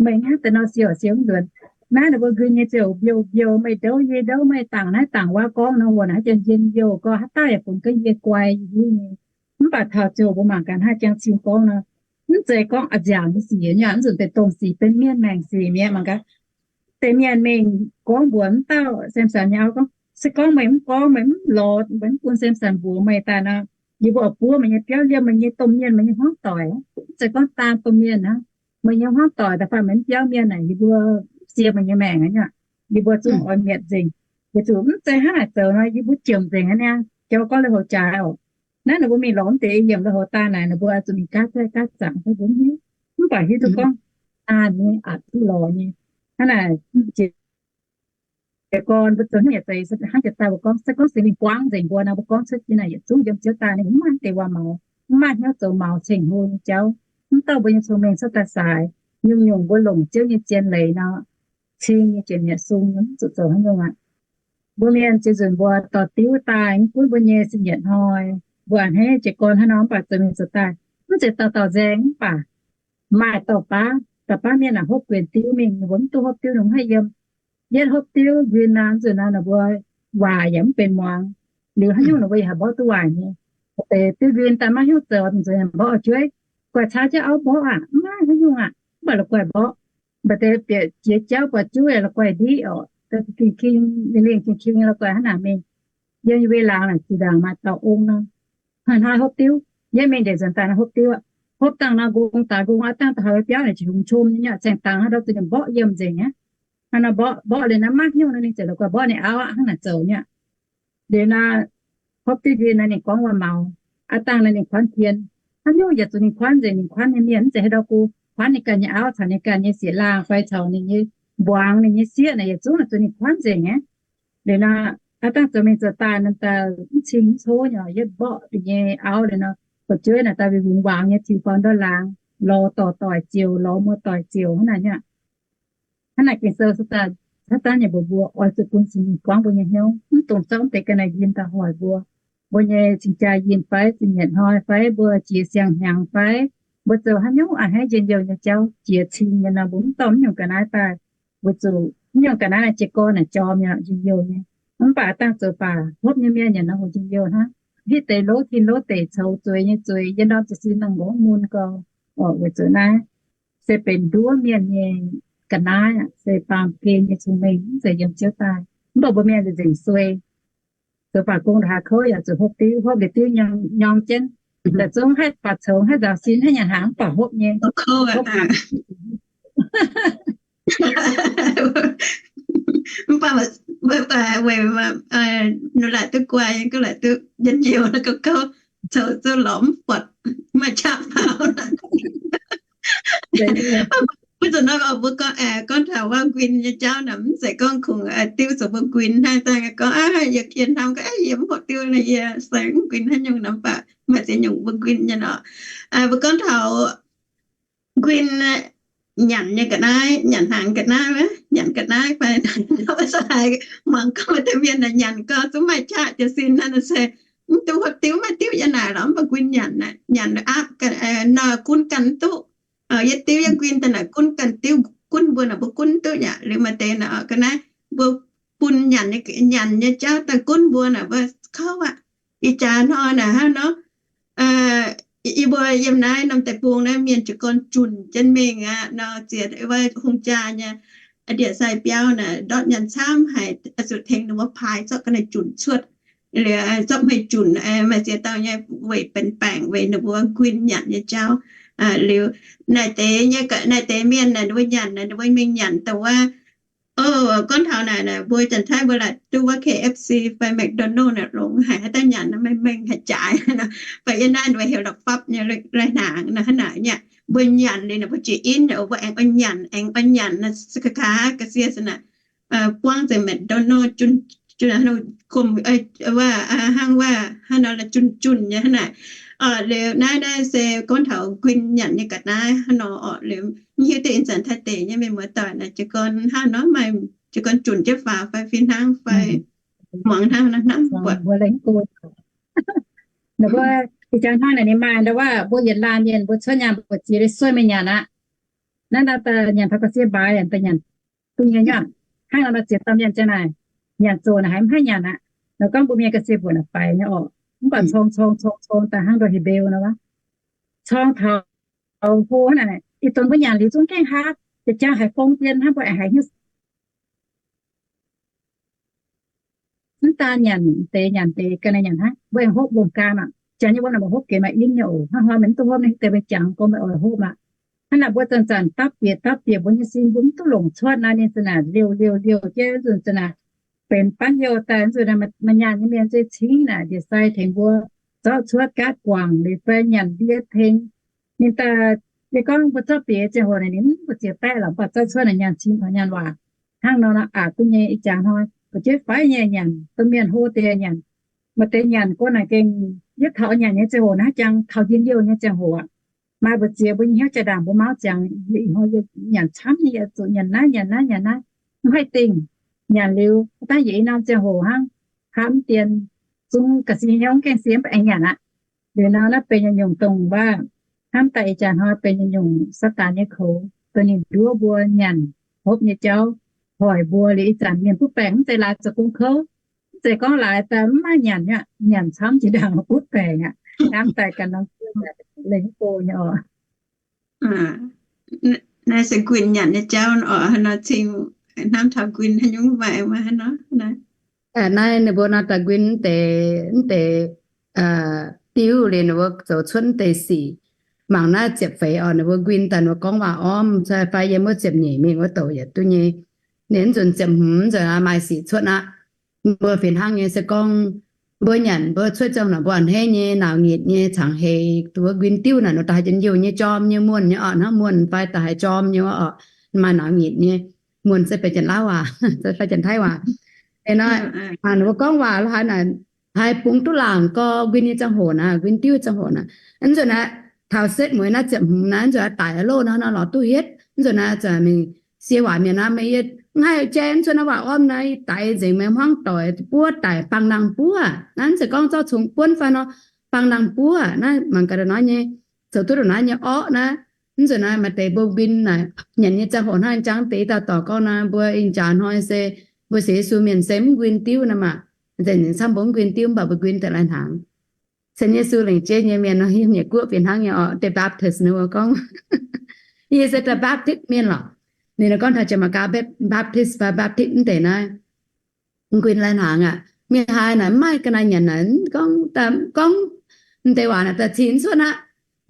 Meih hnangv deix nor siou siou mv nzuonx. Naaiv ninh mbuo nquin nyei ziouc mbiouh mbiouh, meih ndouv yie ndouv, meih dangc naaiv dangc wuov gorngv nor, wuov naaic haaix jiex njien youh gorx, haaix dauh yaac funx ga'yie guai hiuv nyei. Mv baac taux ziouc mbuo mangc gaax haaix jangx cing gorngv nor, mv zeiz gorngv a'nziaauc nyei sic nyei, mv zuqc deix dongh sic benx mienh maengc sic mi'aqv. Mangc gaax, deix mienh mingh gorngv mbuox mv dauh Samson nyei auv gorngv, se gorngv meih mv gorngv, meih mv lorz, meih mv bun Samson mbuox meih daaih nor, yie mbuo oix buov meih nyei biauv, liemh meih nyei domh mienh, meih nyei hmuangv doic. Mv zeiz gorngv daan domh mienh hnangv, meih nyei hmuangv doic da'faanh meih mv biauv mienh naaic, yie mbuo sie meih nyei maengc aqv. Yie mbuo zungv oix mietc nzengc. Weic zuqc mv zeiz hnangv naaic zoux nor, yie mbuo jomc nzengc aqv niaa. Jauv gorngv lui-houx jaaix oc. Naaiv ninh mbuo mingh lorz mv deix yiem lui-houx daaih naaic, ninh mbuo zuqc mingh gaatv zaeqv gaatv zaangc, mv baac hiuv duqv gorngv, aa, nyei aqc duqv lorz nyei. Hnangv naaic, jiez gorn mbuo zoux hnyouv yietc zeiz hnangv jiex daaih mbuo gorngv, se gorngv Singx Lingh buangv nzengc mbuo nor, mbuo gorngv cuotv jienv naaic yietc zungv yiem ziouv daaih, ninh mv maaih deix waac maux, mv maaih hnyouv zoux maux ceng-hlo nyei jauv. Mv dauh mbuo nyei cong-mengh cuotv daaih saaix, nyungc-nyungc mbuo longc Ziouv nyei zien leiz nor, cing nyei jiex mi'aqv, sung nyei, mv zuqc zoux haaix nyungc aqv. Mbuo mienh ziex nzunc mbuo dorh diuv daaih, mv gunv mbuo nyei sin yietc hnoi, mbuo a'hneiv jiez gorn hnangv nor mv baac zoux mingh zoux daaih, mv zeiz dauh dauh nzaeng mv baac maaih dauh baav, dauh baav mienh aah, hopv guenx diuv mingh, ninh mbuo mv duqv hopv diuv ninh mv haih yiem. Yietv hopv diuv nquin nor, nzunc nor ninh mbuo waac yaac mv benx muangx. Liuz haaix nyungc ninh mbuo yaac haih mborqv duqv waaic nyei. Deix diuv nquin daaih maiv hiuv zoux, nzunc mborqv jueiv, guaih caa jienv auv mborqv aqv, mv maaih haaix nyungc aqv, mv baac la'guaih mborqv. Mv baac deix bieqc jiex jauv buatc juv yaac la'guaih ndiqv oc, king-king, lingh-lingh king-king la'guaih hnangv naaic mingh. Yiem nyei wei laangz naaic zinh ndaangc maaih dauh ong nor, hnoi-hnoi hopv diuv. Yietv mingh ndeic nzuonx daaih nor hopv diuv aqv. Hopv dangh nor, nqong daaix nqong aqv, dangh da'haiz biauv naaic qiex hungh com nyei, caengx dangx hnangv ndau zuqc ninh mborqv yiem nzengc aqv. Hnangv nor mborqv, mborqv liuz naaiv maiv nyungc nor ninh ziouc la'guaih mborqv ninh auv aqv, hnangv naaic zoux nyei. Liuz nor, hopv diuv nquin nor ninh gorngv waac maux. Aav dangh nor ninh kuanv tien, haaix nyungc yaac zuqc ninh kuanv nzengc. Ninh kuanv nyei mienh mv zeiz haaix ndau gu, kuanv ninh ganh nyei auv caux ninh ganh nyei sieqv-laangh fai caux ninh nyei mbuangz, ninh nyei sieqv naaic yietc zungv zuqc ninh kuanv nzengc aqv. Liuz nor, aav dangh zoux mingh zoux daaih nor, daaih mv cing mv cov nyei, yietv mborqv ninh nyei auv liuz nor, fu'jueiv naaic daaih mingh hungx waangx nyei tiux faaux ndortv laangz, lorz dorc doic ziouc, lorz muoz doic ziouc hnangv naaic nyei. Hnangv naaic Ging-Sou se daaih, hnangv naaic mbuox mbuo oix zuqc bun Singx Lingh buangv mbuo nyei hnyouv, mv dungx zorqv mv deix ga'naaiv yinh daaih hoic mbuo. Mbuo nyei cing-jaa yinh fai zinh nyietc hnoi fai mbuo jiex siang-hnyangx fai mbuo zoux haaix nyungc a'hneiv njien-youh nyei jauv, jiex cing nyei nor, mbuo mv dorh mv nyungc ga'naaiv daaih. Weic zuqc mv nyungc ga'naaiv naaic jiez gorn naaic jorm nyei, njien-youh nyei. Mv baac dangh zoux baac hopv nyei mienh yaac nor hoc njien-youh hnangv. Hitv deix lov tin lov deic, coux zueiz nyei zueiz, yie ndorm jiez sin nangc longx mun gau. Weic zuqc naaiv se benx nduov mienh nyei ga'naaiv aqv, se baamh gen nyei cong-mengh, mv zeiz yiem Ziouv daaih. Mv baac mbuo mienh nzengc suei. Zoux baac gong ndongc haaix kouv yaac zuqc hopv diuv, hopv liuz diuv nyorng jienv. Da'zungv haih baac coux, haih nzaaux sin, haih nyanc hnaangx mv baac hopv nyei. Mv baac weic nor laaic duqv guai, gauh laaic duqv njien-youh, gauh kouv, coux zuqc lorz mv buatc, maaih qaqv faaux. Wuov zanc nor mbuo gorngv, gorngv taux wuov nquin nyei jauv nor, mv zeiz gorngv kungx diuv zoux mbuo nquin hnangv. Dangh gorngv yie hnamv gorngv yie mv hopv diuv nor, yie se mv nquin haaix nyungc nor, mv baac maaih ziex nyungc mbuo nquin nyei nor. Mbuo gorngv taux nquin nyanc nyei ga'naaiv, nyanc hnaangx ga'naaiv, nyanc ga'naaiv fai, wuov zanc haiz muangx gorngv maaih deix mienh nyanc gau zungv maaih qaqv jiez sin hnangv nor se mv duqv hopv diuv, maaih diuv yiem naaic lorqc, mv baac nquin nyanc, nyanc aapv nor gunv ganh duqv. Yietv diuv yietv nquin daaih naaic gunv ganh diuv, gunv mbuo naaic mbuo gunv duqv yaac liuz maaih deix naaic ga'naaiv mbuo bun nyanc, nyanc nyei jauv daaih gunv mbuo naaic mbuo kouv aqv. Ih jaax hnoi naaic hnangv nor, yie mbuo yiem naaiv norm deic-bung naaiv mienh jiez gorn junc jienv mingh aqv nor, ziex wuov hungh jaa nyei ndie-sai biauv naaic ndortv nyanc camv haic, zuqc tengx ninh mbuo paaix zorqv ga'naaiv junc cuotv. Liuz zorqv hmei junc, maaih ziex dauh nyei weic benx baengc weic ninh mbuo nquin nyanc nyei jauv. Liuz naaic deix nyei, naaic deix mienh naaic ninh mbuo nyanc naaic ninh mbuo mingh nyanc dongh wuov, o, gorngv taux naaic mbuo Janx-Taiv mbuo laaic duqv wuov K F C fai McDonald naaic longx haic, haaix dauh nyanc nor mengh mengh haic jaaix. Fai yiem naaiv ninh mbuo heuc la'fapv nyei lai-hnaangx nor hnangv naaic nyei. Mbuo nyanc liuz naaic mbuo jiex in, mbuo aengx oix nyanc, aengx oix nyanc naaic, ga'sie se naaic buangv nzengc McDonald junc Gomh, hnangv waac, hnangv waac hnangv nor, junh junh nyei hnangv naaic. Liuz naaiv, naaiv se gorngv taux nquin nyanc nyei ga'naaiv hnangv nor orqc. Liuz mv hiuv duqv ih zanc Taiv deic nyei mienh muoz-doic naaic jiez gorn hnangv nor, maaih jiez gorn junc jienv faaux fai fih hnangv fai muangx hnangv nor hnamv buatc. Ninh mbuo ih jaax hnoi naaic ninh maaih ndau wuov mbuo yietc laanh mienh mbuo cuotv nyaanh mbu'ziex liuz sueih mingh nyanc aqv. Naaiv nor daaih nyanc taux ga'sie mbaaix daaih nyanc duqv nyei nyei. Hnangv nor nor ziex dauh mienh ziang naaic nyanc zoqc naaic haiz mv haih nyanc aqv. Nor gorngv mbuo mienh ga'sie mbuoqc naaic faix nyei orqc, mv baac corng corng corng corng daaih hnangv nduov hec mbeu nor wuov, corng taux hlo hnangv naaic, ih donx mbuo nyanc liuz zungv gaengh haapv, jiex jangx haiz fong dien hnangv mbuo aengx haiz hnyouv mv daan nyanc deix nyanc deix ga'naaiv nyanc hnangv, mbuo aengx hopv longc gaam aqv. Janx nyei wuov naaic mbuo hopv gec maaih in nyei oc. Hnangv hnoi mienh mv duqv hopv naaiv, deix mbuo jangx gorngv meih oix hopv aqv. Hnangv naaic mbuo zanc-zanc dapv bieqc dapv bieqc mbuo nyei sin mbuo mv duqv longc cuotv naaiv ninh zanc naaic liouh liouh liouh jienv nzunc zanc naaic benx baav youh daaih nzunc naaic maaih nyaanh nyei mienh zuei cingv naaic ndie-sai tengx mbuo zorqv cuotv gaatv guangc liuz fai nyanc ndie tengx. Ninh daaih, yie gorngv mbuo zorqv bieqc ziangh hoc naaic ninh mv mbu'ziex baeqv lorqc, mv baac zorqv cuotv naaic nyaanh cin taux nyaanh waac. Hnangv nor nor aqc duqv nyei ih jaax hnoi, mbu'ziex faix nyei nyanc, domh mienh hlo deix nyanc. Maaih deix nyanc gorngv naaic gengh yietv taux nyanc nyei ziangh hoc naaiv jangx taux njien-youh nyei ziangh hoc aqv. Maaih mbu'ziex mbuo nyei hnyouv jaa-ndaangc mbuo mauv ziangx, ih hnoi yie nyanc camv nyei, yie zuqc nyanc naaiv nyanc naaiv nyanc naaiv, mv haih dingh. Nyanc liuz daaih yietc i norm ziangh hoc hnangv, hapv mv dien, zungv ga'sie hnyouv gaengh sie mv baac aengx nyanc aqv. Liuz nor naaiv benx yietc nyungc dongh waac, hnamv daaih ih jaax hnoi benx yietc nyungc Saadaan nyei koux, dongh ninh nduov mbuo nyanc hopv nyei jauv, hoic mbuo liuz ih zanc mienh butv baengc mv zeiz laaix zoux gong kouv, mv zeiz gorngv laaix daaih mv maaih nyanc aqv, nyanc camv jiex ndaangc butv baengc aqv. Hnamv daaih ganh norm lengh go nyei oc. Naaiv se nquin nyanc nyei jauv oc. Hnangv nor cing hnamv taux nquin haaix nyungc mv baac hnangv nor. Naaiv ninh mbuo nor daaih nquin deix, deix diuv liuz ninh mbuo zoux cuotv deix sic. Mangc naaiv ziepc feix oc, ninh mbuo nquin daaih ninh mbuo gorngv waac ormv, fai yiem wuov ziepc nyeic mingh wuov douc yietc duqv nyei. Ninh nzunc ziepc hmz nzunc maaih sic cuotv aqv. Mbuo fih hnangv nyei se gorngv mbuo nyanc mbuo cuotv ziangh hoc mbuo a'hneiv nyei, nauz nyitc nyei, cangx heix, duqv nquin diuv naaic nor daaih haiz njien-youh nyei, jorm nyei, muonh nyei oc, hnangv muonh fai daaih haiz jorm nyei oc. Maaih nauz nyitc nyei. Muonh se benx Janx-Lauv waac fai Janx-Taiv waac. Ninh mbuo gorngv waac lo haaix naaic, haiz bungx duqv laangc gorx nquin nyei ziangh hoc naaic, nquin diuv ziangh hoc naaic. Nzunc naaiv taux setv mueiz naaiv ziepc hmz naaiv, nzunc naaiv daic loh nor, nor lorz duqv hietv. Nzunc naaiv mingh sie waac mienh naaiv, meih yie mv haih jai nzunc naaiv waac ormv naaiv, daix nzengc meih hmuangv doic buov daic bang nangh buov. Naaiv nzunc gorngv zorqv congx buonv fai nor, bang nangh buov. Naaiv mangc gaax ndongc naaiv nyei, zoux duqv ndongc naaiv nyei orqv naaiv. Nzunc naaiv maaih deix mbuo nquin naaic, nyanc nyei ziangh hoc hnangv jangv deix dauh dorc gorngv naaiv, mbuo ih jaax hnoi se mbuo sienx Yesu mienh se mv nquin diuv naaiv maah. Nzengc camv mbuo mv nquin diuv mv baac mbuo nquin deix lai-hnaangx. Sienx Yesu lengc jeiv nyei mienh nor, yiem Mienh Guoqv fih hnangv nyei orqc, deix Baptist ninh mbuo gorngv, yie se deix Baptist mienh lorqc. Ninh gorngv taux Janx-Mangc Gaax Baptist fai Baptist mv deix naaiv, nquin lai-hnaangx aqv. Mingh haaix naaic mv maaih ga'naaiv nyanc naaic, gorngv, gorngv m'deix waac naaic daaih cingx cuotv aqv.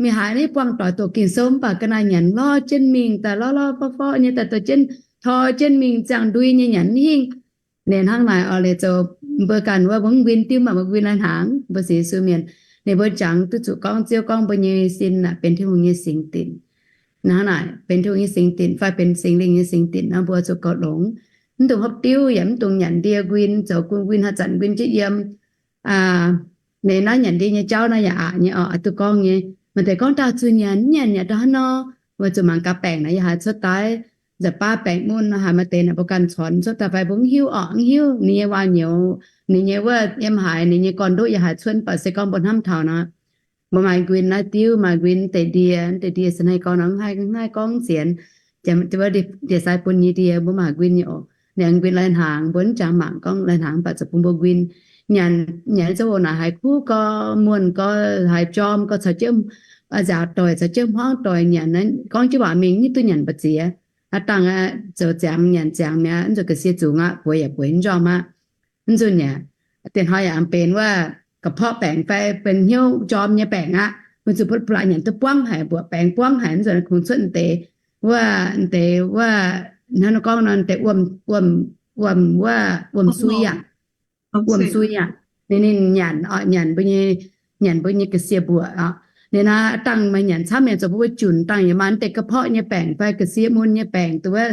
Mingh haaix naaiv buangh doic doqc Ging-Sou mv baac ga'naaiv nyanc lorz jienv mingh daaih lorz lorz fov fov nyei daaih doqc jienv, tor jienv mingh ziangh ndui nyei nyanc mv hingh. Ninh hnangv naaic oc, liuz zoux mbuo ganh wuov mbuo mv nquin diuv mv baac mbuo nquin lai-hnaangx, mbuo sienx Yesu mienh. Ninh mbuo jangx duqv zuqc gorngv Ziouv gorngv mbuo nyei sin naaic benx Tin-Hungh nyei singx dinc. Hnangv naaic benx Tin-Hungh nyei singx dinc fai benx Singx Lingh nyei singx dinc nor, mbuo zuqc goux longx. Mv dungx hopv diuv yaac mv dungx nyanc ndie nquin, zoux nquin haaix zanc nquin jienv yiem. Ninh naaiv nyanc ndie nyei jauv naaiv yaac aqc nyei orqc, duqv gorngv nyei. Maaih deix gorngv daauh zuqc nyanc, nyanc yaac ndongc haaix nor, weic zuqc mangc gaax baengc naaic yaac haiz cuotv daaih, nzauc baav baengc mun haaix, maaih deix naaic mbuo ganh corc cuotv daaih fai mbuo mv hiuv orqc, mv hiuv ninh nyei waac-nyouz, ninh nyei wuov yiem haaix, ninh nyei gorn-ndoqv yaac haiz cuotv, mv baac se gorngv mbuo hnamv taux nor, mbuo maaih nquin naaiv diuv, maaih nquin deix ndie, deix ndie se hnangv gorngv nor, mv haih gorngv sienx. Ndie-sai bun nyei ndie mbuo maaih nquin nyei oc. Ninh nquin lai-hnaangx, mbuo mv jangx mangc gorngv lai-hnaangx, mv baac zuqc bun mbuo nquin. Nyanc, nyanc ziangh hoc naaic haiz kuv gorx, muonh gorx, haiz jorm gorx, caux jienv nzaaux doic, caux jienv hmuangv doic nyanc, gorngv jienv waac mingh, mv duqv nyanc mbu'ziex. Aav dangh zoux ziangx nyanc ziangx mi'aqv, mv zuqc ga'sie zungx aqv, bueix yaac bueix mv njormh aqv. Mv nzunc yaac, diex hnoi yaac benx wuov ga'porqv baengc fai benx hnyouv jorm nyei baengc aqv. Mv zuqc butv ba'laqc nyanc duqv buangv haic, mbuoqc baengx buangv haic, mv nzunc kungx cuotv deix wuov, deix wuov, hnangv gorngv nor deix wuom, wuom, wuov wuom-sui aqv. Wuom-sui aqv. Ninh, ninh nyanc oc, nyanc mbuo nyei, nyanc mbuo nyei ga'sie mbuoqc oc. Ninh naaiv dangh maaih nyanc camv mienh zoux mbuo junc dangh yaac maaih deix ga'porqv nyei baengc fai ga'sie mun nyei baengc, duqv wuov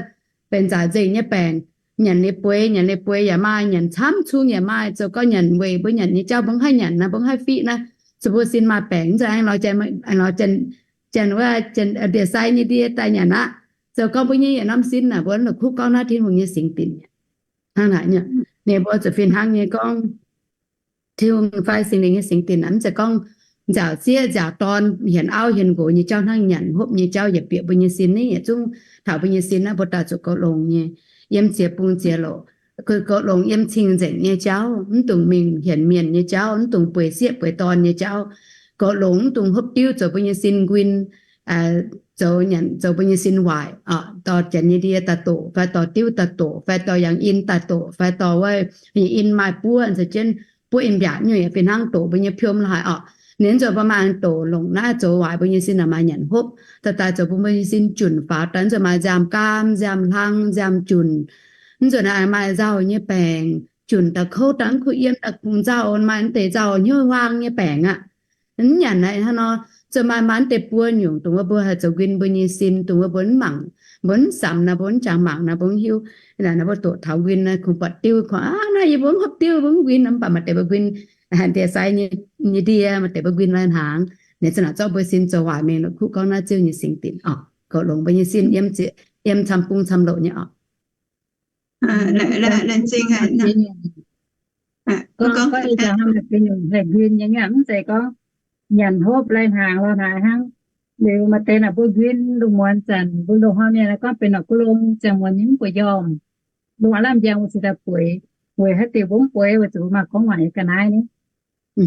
benx nzaac nzengc nyei baengc. nyanc ninh bueix, nyanc ninh bueix yaac maaih, nyanc camv cung yaac maaih. Zoux gorngv nyanc weic mbuo nyanc nyei jauv mbuo mv haih nyanc naaiv, mbuo mv haih fiqv naaiv, zuqc mbuo sin maaih baengc. Mv zeiz aengx lorz janx wuov ndie-sai nyei ndie daaih nyanc aqv. Zoux gorngv mbuo nyei yietc norm sin naaic mbuo la'kuqv gorngv naaiv Tin-Hungh nyei singx dinc mi'aqv. Hnangv naaic, ninh mbuo zuqc fih hnangv nyei gorngv Tin-Hungh fai Singx Lingh nyei singx dinc naaic, mv zeiz gorngv nziaauc sieqv nziaauc dorn, hienx auv hienx nqox nyei jauv hnangv nyanc hopv nyei jauv yaac bieqc mbuo nyei sin. Ninh yietc zungv taux mbuo nyei sin naaiv, mbuo daaih zuqc goux longx nyei. Yiem ziex bung ziex loc, goux longx yiem cing-nzengc nyei jauv, mv dungx mingh hienx mienh nyei jauv, mv dungx bueix sieqv bueix dorn nyei jauv. Goux longx mv dungx hopv diuv zoux mbuo nyei sin nquin, zoux nyanc zoux mbuo nyei sin waaic, dorh janx nyei ndie daaih doqc, fai dorh diuv daaih doqc, fai dorh yangh in daaih doqc, fai dorh wuov yangh in maaih buov, se jienv buov in mbiaatc nyungc yaac fih hnangv doqc mbuo nyei piom la'haaix orqc. Ninh nzuonx mbuo maaih doqc longc naaiv zoux waaic mbuo nyei sin naaic maaih nyanc hopv, daaih daaih zoux bun mbuo nyei sin junc faaux daaih. Nzuonx maaih nziaamv-gaam, nziaamv-hlang, nziaamv-junc. Nzuonx maaih nzauh nyei baengc, junc daaih kouv daaih mv kuh yiem daaih kungx nzauh, maaih deix nzauh hnyouv huaang nyei baengc aqv. Mv nyanc aqv hnangv nor, zoux maaih maaih deix buo nyungc dongh wuov mbuo haih zoux nquin mbuo nyei sin, dongh wuov mbuo mv mangc, mbuo mv samx naaic, mbuo mv jangx mangc naaic, mbuo mv hiuv. Naaic mbuo doqc taux nquin naaic kungx buatc diuv, kungx aav naaiv yie mbuo mv hopv diuv, mbuo mv nquin, mv baac maaih deix mbuo nquin, ndie-sai nyei ndie, maaih deix mbuo nquin lai-hnaangx. Ninh za'naaic zorqv mbuo sin zoux waaic mingh, la'kuqv gorngv naaiv Ziouv nyei singx dinc oc, goux longx mbuo nyei sin yiem camv bung camv loc nyei oc. Gorngv ih zanc hnangv maaih ziex nyungc haih nquin nyei, mv zeiz gorngv nyanc hopv lai-hnaangx lorh naaic hnangv. Liuz maaih deix naaic mbuo nquin lungh muonz zanc mbuo loz-hnoi mienh gorngv benx norqc guv lom ziangh muonz nyei mv buatc njormh. Lungh aav lamh njang mbuo cingx daaih bueix, weic haaix diuc mbuo mv bueix, weic zuqc mbuo maaih gorngv waaic nyei ga'naaiv ni.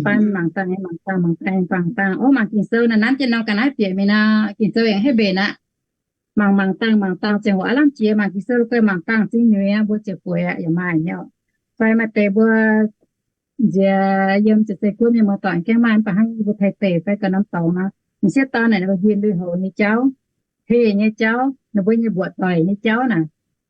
Baan mangc dangh, mangc dangh, mangc dangh, mangc dangh, o, mangc Ging-Sou naaic nanv jienv norm ga'naaiv bieqc mingh nor, Ging-Sou aengx haih mbenc aqv. Mangc, mangc dangh, mangc dangh, ziangh hoc aav lamh jiex mangc Ging-Sou, la'guaih mangc dangh zingh nyuiz aqv, mbuo ziouc bueix aqv, yaac maaih nyei oc. Fai maaih deix mbuo nziex yiem Ziouv Zei Guoqv mienh muoz-doic gaengh maaih, mv baac hnangv yie mbuo Taiv deic fai ga'norm dorngx nor, m'sieqv dorn naaic ninh mbuo nquin lui-houx nyei jauv, heh nyei jauv, ninh mbuo nyei mbuoqc doic nyei jauv naaic,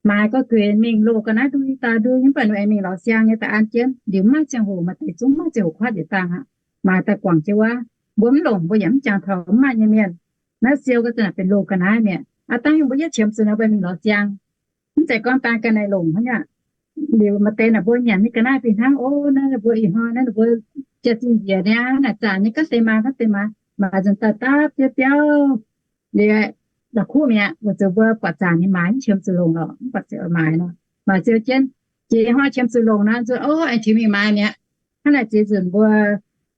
maaiz gorngv gueix mingh loz ga'naaiv nduov daaih nduov, mv baac ninh aengx mingh lorz siang nyei daaih an jienv. Liuz mv maaih ziangh hoc, maaih deix zungv mv maaih ziangh hoc kuaatv yietc dangh aqv. Maaiz daaih guangc jienv wuov, mbuo mv longc, mbuo yaac mv jangx taux mv maaih nyei mienh. Naaiv siou ga'naaiv benx loz ga'naaiv mi'aqv. Aav dangh yungh mbuo yietv qiemx zuqc nor mbuo mingh lorz siang. Mv zeiz gorngv daan ga'naaiv longc hnangv aqv. Liuz maaih deix naaic mbuo nyanc nyei ga'naaiv fih hnangv, o, naaiv ninh mbuo ih hnoi naaiv ninh mbuo jaax-zinh njiec niaa, naaic zaanc nyei ga'deix maa ga'deix maa, maaiz nzunc daaih dapv biauv biauv. Liuz la'kuqv mi'aqv, weic zuqc mbuo buatc zaanc nyei maaiz mv qiemx zuqc longc lorqc, mv buatc ziouc maaiz nor. Maaiz ziouc jienv, jiex hnoi qiemx zuqc longc nor, nzunc o, aengx qiemx mingh maaiz mi'aqv. Hnangv naaic ziex nzunc mbuo,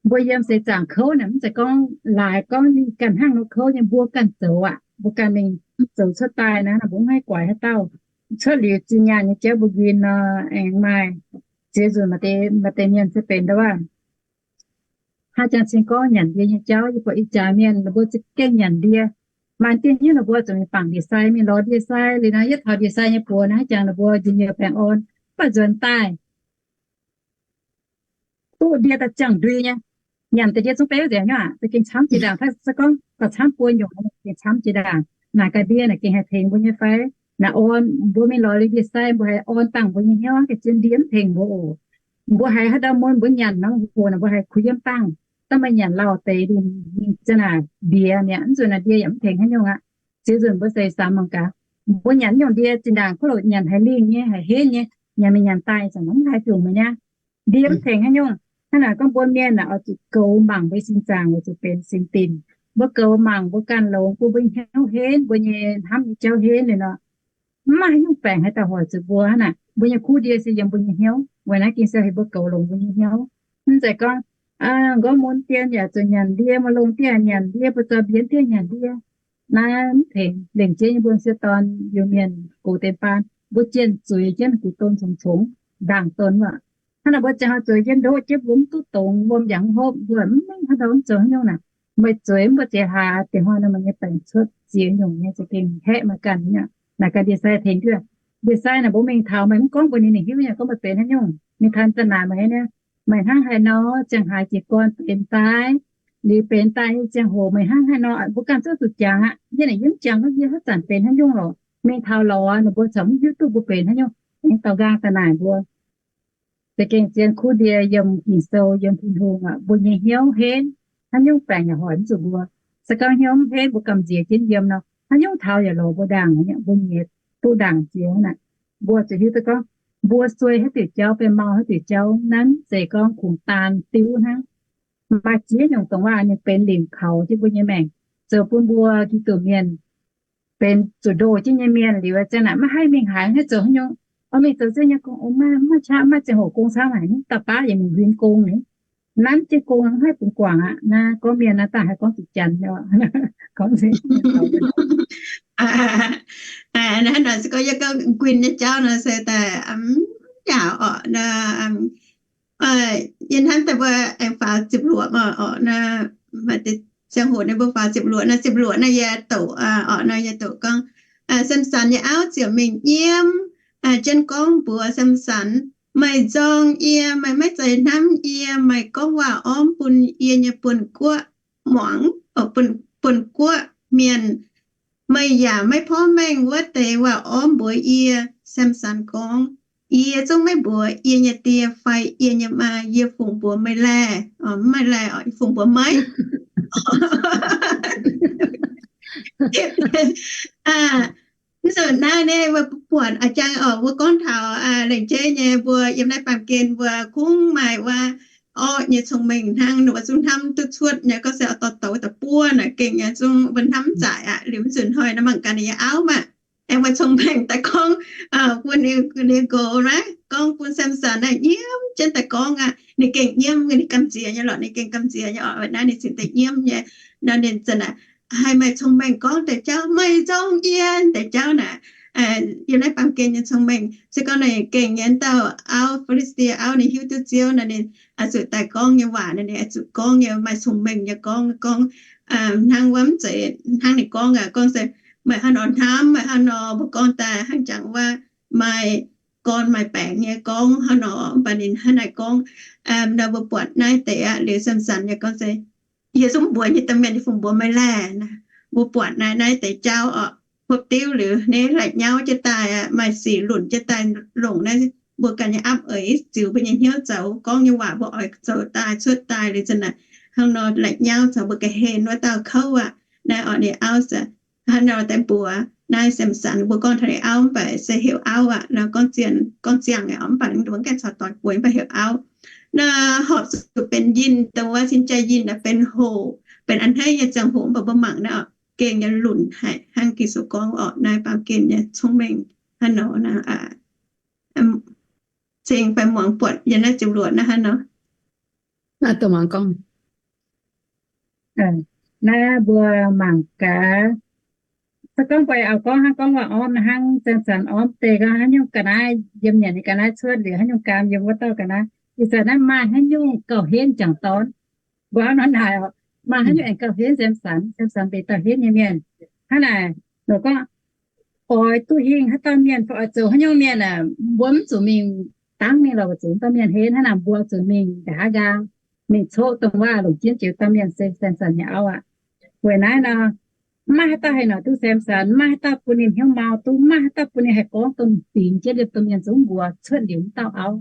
mbuo yiem seix zaangc kouv naaic, mv zeiz gorngv laaix gorngv ninh ganh hnangv nor kouv nyei, mbuo ganh zoux aqv. Mbuo ganh mingh zoux cuotv daaih naaiv, mbuo mv haih guaix haaix dauh. Cuotv liuz zinh nyaanh nyei jauv mbuo nquin nor, aengx maaih ziex nzunc maaih deix mienh se benx ndau wuov, haaix jangx cing gorngv nyanc ndie nyei jauv. Yie buatc ih jaax mienh ninh mbuo za'gengh nyanc ndie. Maaih deix hnyouv ninh mbuo zuqc mingh bangc ndie-sai, mingh lorz ndie-sai. Liuz nor yietv taux ndie-sai nyei buoz naaiv, haaix jangx ninh mbuo njien-youh baengh orn, mv baac nzuonx daaih duqv ndie daaih ziangh ndui nyei. Nyanc deix ndie zungv beuv nzengc hnyouv aqv, za'gengh camv jiex ndaangc. Se gorngv gauh camv buo nyungc, gengh camv jiex ndaangc. Naaic ga'ndiev naaic gengh haih tengx mbuo nyei fai? Naaic orn, mbuo mingh lorz ndie-sai, mbuo haih orn dangh mbuo nyei hnyouv, ga'ndiev ndie mv tengx mbuo oc. Mbuo haiz haaix dauh mun mbuo nyanc nor, hoc naaic mbuo haih kuh yiem dangh. Dangh meih nyanc lauh deix, ninh ziouc naaic ndie mi'aqv, mv nzunc naaic ndie yaac mv tengx haaix nyungc aqv. Ziex nzunc mbuo seix samx mangc gaax, mbuo nyanc nyungc ndie zinh ndaangc kov loc nyanc haiz lingh nyei, haiz henv nyei, nyanc mingh nyanc daaih zanc mv haih hungx meih niaa. Ndie mv tengx haaix nyungc. Hnangv naaic gorngv mbuo mienh naaic oix zuqc goux mangc mbuo sin zaangc weic zuqc benx singx dinc. Mbuo goux mangc mbuo ganh longx, bun mbuo nyei hnyouv henv, mbuo nyei hnamv nyei jauv henv liuz nor, mv maaih haaix nyungc baengc haih daaih hoic zuqc mbuo. Hnangv naaic mbuo nyei kuv ndie se yiem mbuo nyei hnyouv. Weic naaiv Ging-Sou heuc mbuo goux longx mbuo nyei hnyouv. Mv zeiz gorngv, aa, nqorngv mun dien yaac zuqc nyanc ndie, maaih longx dien nyanc ndie, buoz zaux mbienx dien nyanc ndie. Naaiv mv tengx. Lengc jeiv nyei mbuo m'sieqv dorn Iu-Mienh gox deix baan, mbuo jienh zueiz jienv gux don congx-congx, ndaangc don wuov. Hnangv naaic mbuo ziangh hoc zueiz jienv ndoqv jienv, mbuo mv duqv dongz, wuom yaac mv hopv, mbuo mv mengh haaix dauh mv zoux haaix nyungc naaic. Meih zueiz mv mbuo ziex hlaax, diex hnoi nor meih nyei baengc cuotv ziex nyungc nyei, za'gengh haeqv meih ganh nyei. Naaic ganh ndie-sai tengx nduov. Ndie-sai naaic mbuo mingh taux meih mv gorngv mbuo ninh, ninh hiuv nyei gorngv meih benx haaix nyungc. Mingh taux za'naaic meih nyei, meih hnangv haaix nor ziangh haaix jiez gorn benx daaih, liuz benx daaih nyei ziangh hoc meih hnangv haaix nor, mbuo ganh zungv zuqc jangx aqv. Yie naaic yie mv jangx gorngv yie haaix zanc benx haaix nyungc lorqc. Mingh taux lorz nor mbuo corc mv hiuv duqv mbuo benx haaix nyungc. Aengx daux nqaang daaih naaic mbuo, za'gengh zien kuv ndie yiem Ging-Sou, yiem Tin-Hungh aqv, mbuo nyei hnyouv henv, haaix nyungc baengc yaac hoic mv zuqc mbuo. Se gorngv hnyouv mv henv, mbuo gamh nziex jienv yiem nor, haaix nyungc taux yaac lorz mbuo ndaangc, mbuo nyei duqv ndaangc jiex hnangv naaic. Mbuo zuqc hiuv duqv gorngv, mbuo suei haaix diuc jauv, fai mau haaix diuc jauv, nanv zeiz gorngv kungx daan diuv hnangv. Maaih ziex nyungc dongh waac ninh benx limc kaux jienv mbuo nyei maengc, zoux bun mbuo Giduc mienh benx zuqc ndoh jienv nyei mienh liuz, ziang naaic maiv haih mingh haaix, haih zoux haaix nyungc. Oix mingh zoux ziex nyungc gong, o, maiv, maiv qaqv, maiv ziangh hoc gong camv haic, mv dauh baav yaac mingh huin gong ni. Nanv jienv gong maiv haih bun guangc aqv. Naaiv gorngv mienh naaiv daaih haih gorngv zuqc janx. Gorngv nzengc. Naaiv nor se gorngv yie gorngv guin nyei jauv nor se daaih, yaac orqc, yie hnamv daaih mbuo aengx faaux ziepc luoqc oc, ziangh hoc naaiv mbuo faaux ziepc luoqc naaiv, ziepc luoqc naaiv yie doqc, orqc nor yie doqc gorngv, Samson nyei auv ziouc mingh nyiemv jienv gorngv mbuox Samson, Meih nzorng yie, meih maiv zeiz hnamv yie, meih gorngv waac ormv bun yie nyei buonv-guoqv muangx, buonv-guoqv mienh. Meih yaac maiv porv mengh wuov deix waac ormv mbuox yie. Samson gorngv, Yie zungv maiv mbuox yie nyei die fai yie nyei maa. Yie fungx mbuox meih laeh? Mv maaih laeh, fungx mbuox meih. Mv zuqc naaiv nyei mbuo buatc a'jang oc, mbuo gorngv taux lengc jeiv nyei mbuo yiem naaiv baamh gen mbuo kungx maaih wuov orqv nyei cong-mengh hnangv, ninh mbuo zungv hnamv duqv cuotv nyei. Gorngv se oix dorh douz daaih buov naaic gengh nyei zungv mbuo hnamv mv zaic aqv. Liuz mv zuqc hnoi naaiv mangc gaax ninh nyei auv maah, aengx maaih cong-mengh daaih gorngv bun ninh, ninh nqox naaiv gorngv bun Samson naaiv nyiemv jienv daaih gorngv aqv. Ninh gengh nyiemv, ninh gamh nziex nyei lorqc, ninh gengh gamh nziex nyei oc. Naaiv ninh cingx daaih nyiemv nyei nor, ninh zanc naaic haih maaih cong-mengh gorngv deix jauv, meih nzorng yie deix jauv naaic, yiem naaiv baamh gen nyei cong-mengh. Se gorngv ninh gengh nyei dauh auv, Fi^li^saa^die auv, ninh hiuv duqv Ziouv nor, ninh oix zuqc daaih gorngv nyei waac nor, ninh oix zuqc gorngv nyei maaih cong-mengh nyei gorngv, gorngv hnangv wuov, mv zeiz hnangv ninh gorngv aqv. Gorngv se meih hnangv nor hnamv, meih hnangv nor, mbuo gorngv daaih hnangv jangx wuov maaih gorn maaih baengc nyei gorngv hnangv nor, mv baac ninh hnangv naaiv gorngv nor, mbuo buatc naaiv deix aqv. Liuz Samson nyei gorngv se, Yie zungv mbuox nyei domh mienh, yie fungx mbuox meih laeh? Mbuo buatc naaiv, naaiv deix jauv oc, hopv diuv liuz, naaiv laih nyauv jienv daaih aqv, maaih sic lunc jienv daaih longc naaiv mbuo ganh nyei apv eix ziux mbuo nyei hnyouv zoux, gorngv nyei waac mbuo oix zoux daaih cuotv daaih liuz zanc naaic, hnangv nor laih nyauv caux mbuo ga'hlen wuov dauh kouv aqv. Naaiv orqc ninh auv hnangv nor daaih mbuox naaiv Samson. Mbuo gorngv taux ninh auv mv baac se heuc auv aqv nor, gorngv ziangh, gorngv ziangh aqv, mv baac mbuo gaengh caux doix bueix mv baac heuc auv. Naaiv horpc zuqc benx yinh, dongh wuov cing-jaa yinh naaic benx hoc, benx a'hneiv nyei ziangh hoc, mv baac mbuo mangc naaiv gengh nyei lunc haic hnangv Ging-Sou gorngv orqc, naaiv baamh gen nyei cong-mengh hnangv nor. Cingx fai muangx buatc yiem naaiv ziepc luoqc naaiv hnangv nor. Naaiv mbuo mangc gaax, se gorngv mbuo auv-gorngv hnangv gorngv waac ormv hnangv, Samson ormv deix gorngv haaix nyungc ga'naaiv, yiem nyanc nyei ga'naaiv cuotv liuz haaix nyungc gaam yiem wuov dauh ga'naaiv. Ih zanc naaiv maaih haaix nyungc gauh henv jangc dorn? Mbuo auv nor naaic oc, maaih haaix nyungc aengx gauh henv Samson? Samson benx dauh henv nyei mienh. Hnangv naaic, ninh gorngv, oix duqv hingh haaix dauh mienh fai oix zoux haaix nyungc mienh aah, mbuo mv zuqc mingh dangv mingh lorz zuqc dauh mienh henv. Hnangv naaic mbuo zuqc mingh nqa'haav nqaang, mingh coqv dongh waac longc jienv jiex dauh mienh se Samson nyei auv aqv. Weic naaiv nor, mv maaih haaix dauh haih noic duqv Samson, mv maaih haaix dauh bun ninh hnyouv mau duqv, mv maaih haaix dauh bun ninh haih gorngv dongh dingx jienv liemh domh mienh zungv mbuox cuotv liuz mv dauh auv.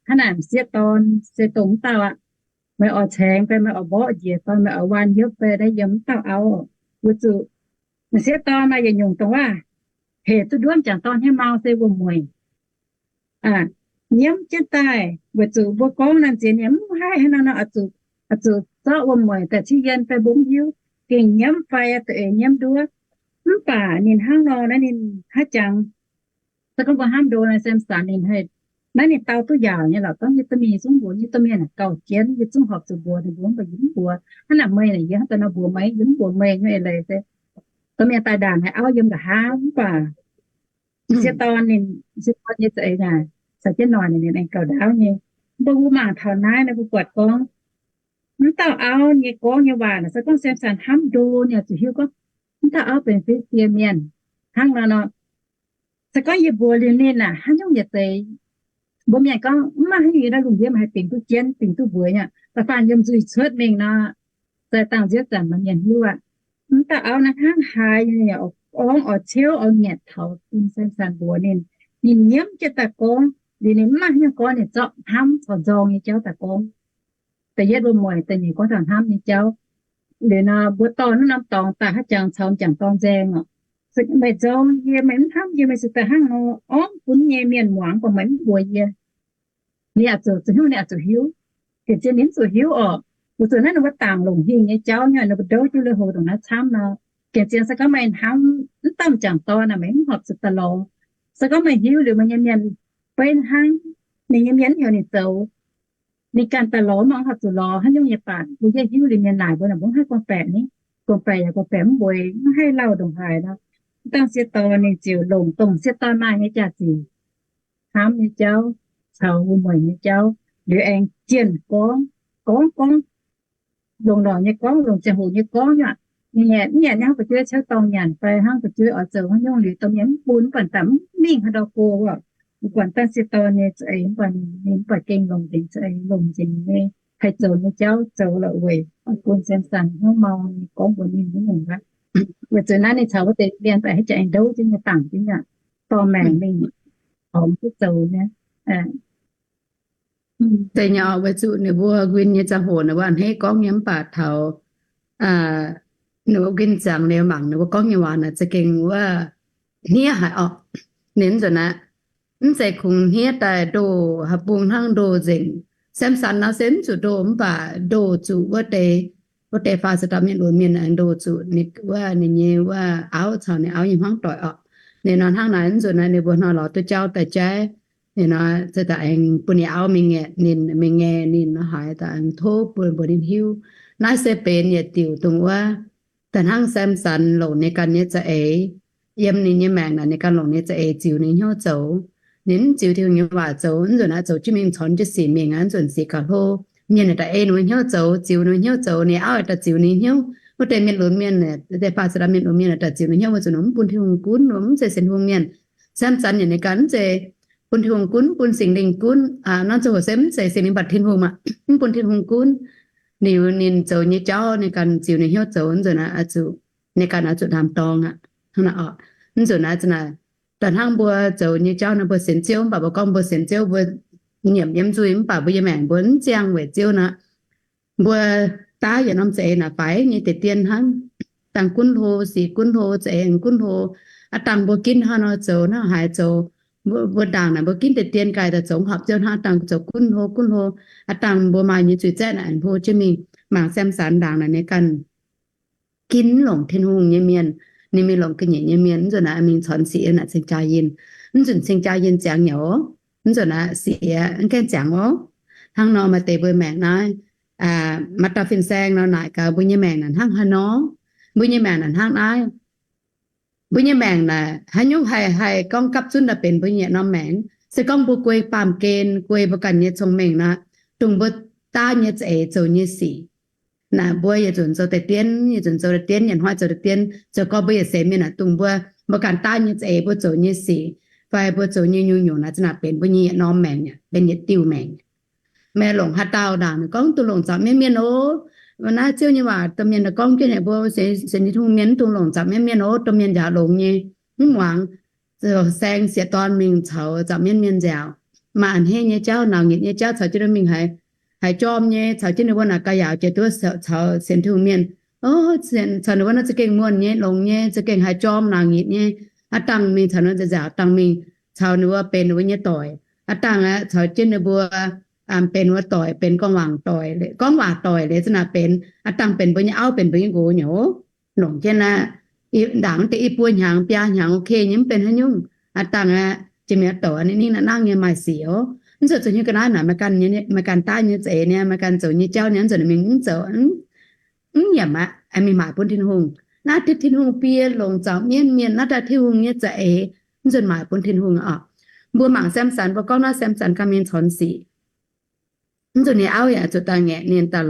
Hnangv naaic m'sieqv dorn se dongh mv dauh aqv. Meih oix caengx fai meih oix mborqv njiec fai meih oix waan hnyouv fai naaiv yiem mv dauh auv. Weic zuqc m'sieqv dorn nor yietc nyungc dongh waac hec duqv nduov jangc dorn hnyouv mau se wuom-mueic nyiemv jienv daaih. Weic zuqc mbuo gorngv naaiv nziex ninh mv haih hnangv nor, oix zuqc zorqv wuom-mueic daaih ciev yien fai mbuo mv hiuv, gengh nyiemv fai da'eix nyiemv nduov. Mv baac ninh hnangv nor naaiv ninh haaix jangx, se gorngv mbuo hnamv ndo naaiv Samson ninh haih, naaiv ninh dau duqv yaauc nyei lorqc. Gorngv yie duqv mingh zungv mbuox yie domh mienh gauh jienv, yie zungv horpc zuqc mbuox ninh mbuo, mv baac yie mv mbuox. Hnangv naaic meih naaic yie hnangv daaih nor mbuox meih, yie mv mbuox meih nyei leiz se domh mienh daaih ndaangc haiz auv yiem nqa'haav mv baac m'sieqv dorn ninh, m'sieqv dorn nyei za'eix naaic caux jienv noic ninh aengx gauh ndaauv nyei. Mbuo mbuo mangc taux naaiv nor mbuo buatc gorngv mv dauh auv nyei gorngv nyei waac naaic, se gorngv Samson hnamv ndo ninh zuqc hiuv gorngv mv dauh auv benx Fi^li^saa^die Mienh hnangv nor nor. Se gorngv yie mbuox liuz ninh aah, haaix nyungc yietc deix, mbuo mienh gorngv mv maaih haaix nyungc yiem naaiv lungh ndiev haih dingc duqv jienv, dingc duqv mbuox nyei. Da'faanh yiem nzuih cuotv mingh nor, se dangh nziouv zanc maaih mienh hiuv aqv. Mv dauh auv naaiv hnangv haaix nyungc orngv oix ciouv oix nyanc taux bun Samson mbuox ninh. Ninh nyiemv jienv daaih gorngv, liuz ninh mv maaih haaix nyungc gorngv, ninh zorqv hnamv caux nzorng nyei jauv daaih gorngv. Da'yietv wuom-mueic, da'nyeic gorngv taux hnamv nyei jauv. Liuz nor mbuo dorh naaiv norm dorngx daaih haaix jangx caux m'jangc dorn nzaeng oc. Meih nzorng yie, meih mv hnamv yie, meih se daaih hnangv nor orngv gunv nyei mienh muangx, baac meih mv mbuox yie. Ninh yaac zuqc, zuqc hnyouv ninh yaac zuqc hiuv. Gengh zien ninh mv zuqc hiuv oc. Weic zuqc naaiv ninh mbuo dangc longc hingh nyei jauv nyei, ninh mbuo ndouv jienv lui-houx ndongc naaiv camv nor. Gengh zien se gorngv meih hnamv mv dauh m'jangc dorn naaic, meih mv horpc zuqc daaih lorz. Se gorngv meih hiuv liuz meih nyei mienh beiv hnangv, ninh nyei mienh mv heuc ninh zoux, ninh ganh daaih lorz mv horpc zuqc lorz haaix nyungc nyei baac, mbuo yietv hiuv liuz mienh naaic mbuo naaic mbuo mv haih gorngv-baeqc ni. Gorngv-baeqc yaac gorngv-baeqc mv mbueiz, mv haih lauh ndongc haaix nor. Mv dangh sieqv dorn ninh ziouc longc dongh sieqv dorn maaih nyei jaax-zinh, hnamv nyei jauv caux wuom-mueic nyei jauv liuz aengx jienh gorngv, gorngv, gorngv longc lorngc nyei gorngv, longc ziangh hoc nyei gorngv aqv. Ninh mv nyanc hnangv fu'jueiv ciouv dorngh nyanc fai hnangv fu'jueiv oix zoux haaix nyungc liuz domh mienh mv bun, mv baac daaih mv mingh haaix ndau go wuov. Mv buatc dangh sieqv dorn nyei za'eix, mv buatc ninh mv buatc gengh longc nzengc za'eix, longc nzengc nyei haih zoux nyei jauv zoux lorqc weic bun Samson hnyouv mau nyei gorngv mbuox ninh nyungc-nyungc aqv. Weic zuqc naaiv ninh caux wuov deix mienh daaih haaix jaax aengx ndouv jienv nyei dangc jienv aqv, dorh maengc mingh taux mv duqv zoux nyei. Da'nyeic, weic zuqc ninh mbuo win nyei ziangh hoc ninh mbuo a'hneiv gorngv nyei mv baac taux ninh mbuo win ziangx liuz mangc ninh mbuo gorngv nyei waac naaic za'gengh wuov hniev haic orqc. Ninh mv nzunc aqv, mv zeiz kungx hniev daaih ndoh haaix bung hnangv ndoh nzengc. Samson nor se mv zuqc ndoh mv baac ndoh zuqc wuov deix, wuov deix faah se dauh mienh lunx mienh aengx ndoh zuqc ninh wuov, ninh nyei wuov auv caux ninh auv nyei hmuangv doic orqc. Ninh nor hnangv naaic, mv nzunc naaiv ninh mbuo hnoi lorz duqv jauv daaih jaiv, ninh nor se daaih aengx bun ninh auv mingh ngaeqv ninh, mingh ngaeqv ninh nor haaix daaih aengx tov bun mbuox ninh hiuv. Naaiv se benx yietc diuc dongh wuov da'hnangv Samson longc ninh ganh nyei za'eix, yiem ninh nyei maengc naaic ninh ganh longc ninh za'eix ziux ninh hnyouv zoux. Ninh mv ziux Tin-Hungh nyei waac zoux, mv nzunc naaiv zoux jienv mingh corc jienv sic mingh aqv, mv nzunc sic gauh hlo. Mienh daaih ei ninh mbuo hnyouv zoux, ziux ninh mbuo hnyouv zoux, ninh auv daaih ziux ninh hnyouv. Wuov deix mienh lunx mienh, deix faah se dauh mienh lunx mienh daaih ziux ninh hnyouv, weic zuqc ninh mv bun Tin-Hungh gunv, ninh mv zeiz sienx Tin-Hungh mienh. Samson yaac ninh ganh mv zeiz bun Tin-Hungh gunv, bun Singx Lingh gunv. Nor ziangh hoc se mv zeiz Singx Lingh mbatc Tin-Hungh aqv, mv bun Tin-Hungh gunv. Liuz ninh zoux nyei jauv ninh ganh ziux ninh hnyouv zoux, mv nzunc naaiv zuqc, ninh ganh oix zuqc ndaam-dorng aqv. Hnangv naaic orqc, mv nzunc naaiv za'naaic, da'hnangv mbuo zoux nyei jauv naaiv mbuo sienx Ziouv, mv baac mbuo gorngv mbuo sienx Ziouv, mbuo nyiemc yiem nzuih, mv baac mbuo nyei maengc mbuo mv ziangh weic Ziouv nor, mbuo daav yietc norm za'eix naaic faix nyei deix dien hnangv. Dangh gunv hlo, sic gunv hlo, za'eix gunv hlo. Aav dangh mbuo ginv hnangv nor zoux, hnangv haaix zoux, mbuo ndaangc naaic mbuo ginv deix dien gaax daaih zoux horpc Ziouv hnangv. Aav dangh zoux gunv hlo gunv hlo. Aav dangh mbuo maaih nyei zuiz zaeqv naaic aengx hlo jienv mingh. Mangc Samson ndaangc naaic ninh ganh ginv longc Tin-Hungh nyei mienh, ninh mingh longc ga'nyiec nyei mienh. Mv nzunc naaiv mingh corc sic naaic ceng jaa yinh. Mv nzunc ceng jaa yinh ziangx nyei oc. Mv nzunc naaiv sic mv gaengh ziangx oc. Hnangv nor maaih deix mbuo maengc naaiv, maaih dauh fin-saeng nor naaic gaax mbuo nyei maengc naaic hnangv haaix nor, mbuo nyei maengc naaic hnangv naaiv. Mbuo nyei maengc naaic haaix nyungc haih, haih gorngv gapv zunv daaih benx mbuo nyei yietc norm maengc? Se gorngv mbuo guei baamh gen, guei mbuo ganh nyei cong-mengh nor, dongh mbuo daav nyei za'eix zoux nyei sic naaic, mbuo yietc nzunc zoux deix dienv, yietc nzunc zoux deix dienv, yietc hnoi zoux deix dienv, zoux gorngv mbuo yietc seix mienh naaic dongh mbuo, mbuo ganh daav nyei za'eix mbuo zoux nyei sic fai mbuo zoux nyei nyungc-nyungc naaic za'naaic benx mbuo nyei yietc norm maengc, benx yietc diuh maengc. Meih longc haaix dauh ndaangc ninh gorngv, mv dungx longc zaux mienv mienh oc. Naaiv Ziouv nyei waac domh mienh gorngv jienv haic, mbuo sienx Tin-Hungh mienh mv dungx longc zaux mienv mienh oc. Domh mienh njaaux longx nyei, mv muangx, saeng sieqv dorn mingh caux zaux mienv mienh nziaauc, maaih a'hneiv nyei jauv, nauc nyitc nyei jauv caux jienv ninh mingh haiz jorm nyei, caux jienv ninh mbuo naaic ga'yaauc jiex duqv caux sienx Tin-Hungh mienh, caux ninh mbuo nor za'gengh muonh nyei, longx nyei, za'gengh haiz jorm, nauc nyitc nyei. Aav dangh mingh caux ninh mbuo nziaauc, dangh mingh caux ninh mbuo benx ninh mbuo nyei doic. Aav dangh aeqv, caux jienv ninh mbuo benx wuov doic, benx gorngv waac doic, gorngv waac doic liuz za'naaic benx, aav dangh benx mbuo nyei auv, benx mbuo nyei nqox nyei oc. Longc jienv aqv, ndaangc deix i buo hnyangx, biaa hnyangx, ok nyei, mv benx haaix nyungc. Aav dangh aeqv, jiex mingh douc ninh ningv naaiv nangv nyei maaih sic oc. Mv zuqc zoux hnyouv ga'naaiv naaic, meih ganh daav nyei za'eix niaa, meih ganh zoux nyei jauv niaa, mv zuqc ninh mingh mv zoux, mv nyiemc aqv, mingh maaic bun Tin-Hungh. Naaiv deix Tin-Hungh biei longc zaux mienv mienh, naaiv daaih Tin-Hungh nyei za'eix, mv zuqc maaic bun Tin-Hungh oc. Mbuo mangc Samson, mbuo gorngv naaiv Samson ganh mingh corc sic. Mv zuqc ninh auv yaac zuqc daaih ngaeqv ninh, daaih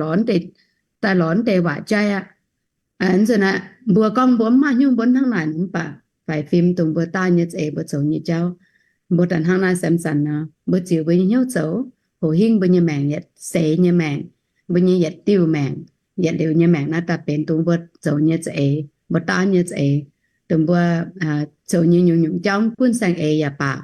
lorz deix waac jaiv aqv. Mv zuqc naaiv mbuo gorngv mbuo mv maaih hnyouv mbuo hnangv naaic mv baac faix fim dongh mbuo daaih nyei za'eix mbuo zoux nyei jauv. Mbuo daaih hnangv naaiv Samson nor, mbuo ziux mbuo nyei hnyouv zoux, hoc hingv mbuo nyei maengc yietc seix nyei maengc, mbuo nyei yietc diuh maengc, yietc liuz nyei maengc naaiv daaih benx dongh mbuo zoux nyei za'eix, mbuo daav nyei za'eix, dongh mbuo zoux nyei nyungc-nyungc jauv, gunv saeng-eix yaac baac,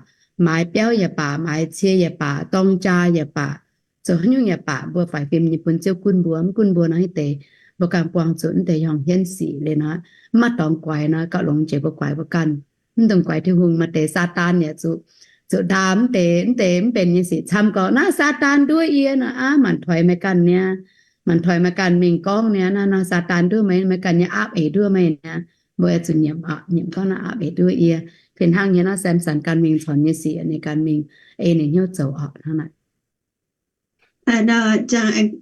maaiz biauv yaac baac, maaiz cie yaac baac, dorng jaa yaac baac, zoux haaix nyungc yaac baac, mbuo faix fim nyei bun Ziouv gunv mbuo, mv gunv mbuo nor hitv deix mbuo ganh buangh zuqc mv deix hiuang hienv sic liuz nor, mv maaih dorngx guaix nor, gauh longx jiex mbuo guaix mbuo ganh. Mv dungx guaix Tin-Hungh. Maaih deix Saadaan yaac zuqc, zuqc ndaam mv deix, mv deix mv benx nyei sic camv gorx, naaiv Saadaan nduov yie nor, aav, maanc toix meih ganh niaa. Maanc toix meih ganh mingh gorngv niaa, naaiv nor Saadaan nduov meih, meih ganh nyei aapv eix nduov meih niaa. Mbuo zuqc nyiemc, nyiemc gorngv naaiv aapv eix nduov yie. Fih hnangv nyei nor, Samson ganh mingh corc nyei sic ninh ganh mingh ei ninh hnyouv zoux orqc hnangv naaic.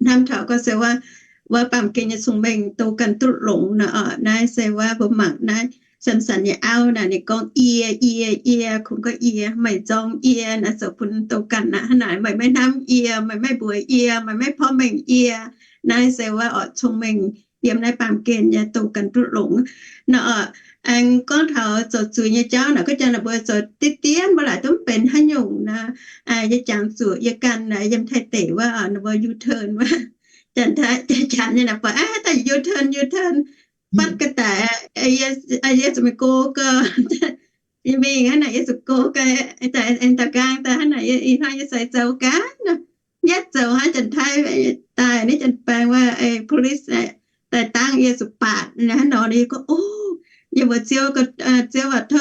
Hnamv taux gorngv se wuov, wuov baamh gen nyei cong-mengh douz ganh duqv longx nor orqc. Naaiv se wuov mbuo mangc naaiv Samson nyei auv naaic, ninh gorngv, Yie, yie, yie, kungx gorngv yie, meih nzorng yie naaic, zoux bun douz ganh naaic hnangv naaic, meih maiv hnamv yie, meih maiv mbuox yie, meih maiv porv mengh yie. Naaiv se wuov orqc cong-mengh yiem naaiv baamh gen nyei douz ganh duqv longx nor orqc. Aengx gorngv taux zoux zuiz nyei jauv naaic, gorngv jangx naaic mbuo zoux diqv dien mbuo laaic duqv mv benx haaix nyungc nor, yie jangx zuqc yie ganh naaic yiem Taiv deic wuov, ninh mbuo U-turn wuov, janx-Taiv, janx-Taiv nyei naaic buatc, aav, daaih U-turn, U-turn, fatv ga'daic, yie zuqc mingh go gau, yie mingh hnangv naaic, yie zuqc go gau, daaih aengx daux nqaang daaih hnangv naaic, ih hnoi yie sai zoux gaax nor, yietv zoux hnangv janx-Taiv daaih, naaiv janx-baeng wuov police daaih dangv yie zuqc baatc hnangv nor, yie gorngv, O, yie mbuox Ziouv, Ziouv aac,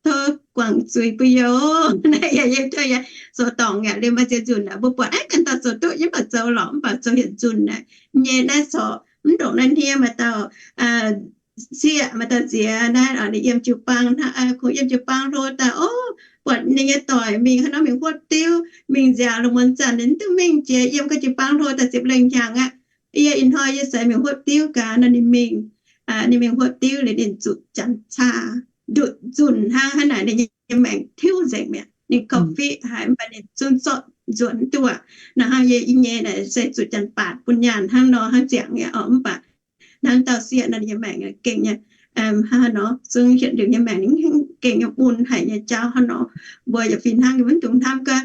tov guangc zuiz bun yie oc. Naaiv yie, yie tov yie zoux dorngc yaac liemh maaih ziex nzunc aqv. Mbuo buatc aeqv, ganh dauh zoux duqv nyei mv baac zoux lorqc, mv baac zoux yietc nzunc naaic, nyei naaiv corc mv ndongc naaiv hniev maaih dauh sieqv, maaih dauh nziex naaiv, ninh yiem jiu-baang, kungx yiem jiu-baang hlo daaih, o, buatc ninh nyei doic mingh haaix nor mingh huotv diuv, mingh nziaauc lungh muonz zanc ninh mv duqv mingh jiex, yiem gau jiu-baang hlo daaih ziepc lengh hnyangx aqv. Yie ih hnoi yie se mingh huotv diuv gaax nor ninh mingh. Ninh mingh huotv diuv liuz ninh zuqc janx-caa nduqc nzunc hnangv. Hnangv naaic ninh nyei maengc tiuv nzengc mi'aqv. Ninh gauh fiqv haic mv baac ninh zungv zorqv nzuonx duqv aqv. Nor hnangv yie nyei naaic se zuqc janx-baatc bun nyaanh hnangv nor hnangv ziangx mi'aqv oc. Mv baac hnangv dauh sieqv nor ninh nyei maengc gengh nyei, hnangv nor zungv hietv liuz nyei maengc ninh gengh nyei mun haic nyei jauv hnangv nor. Mbuo yaac fih hnangv mv dungx hnamv gaax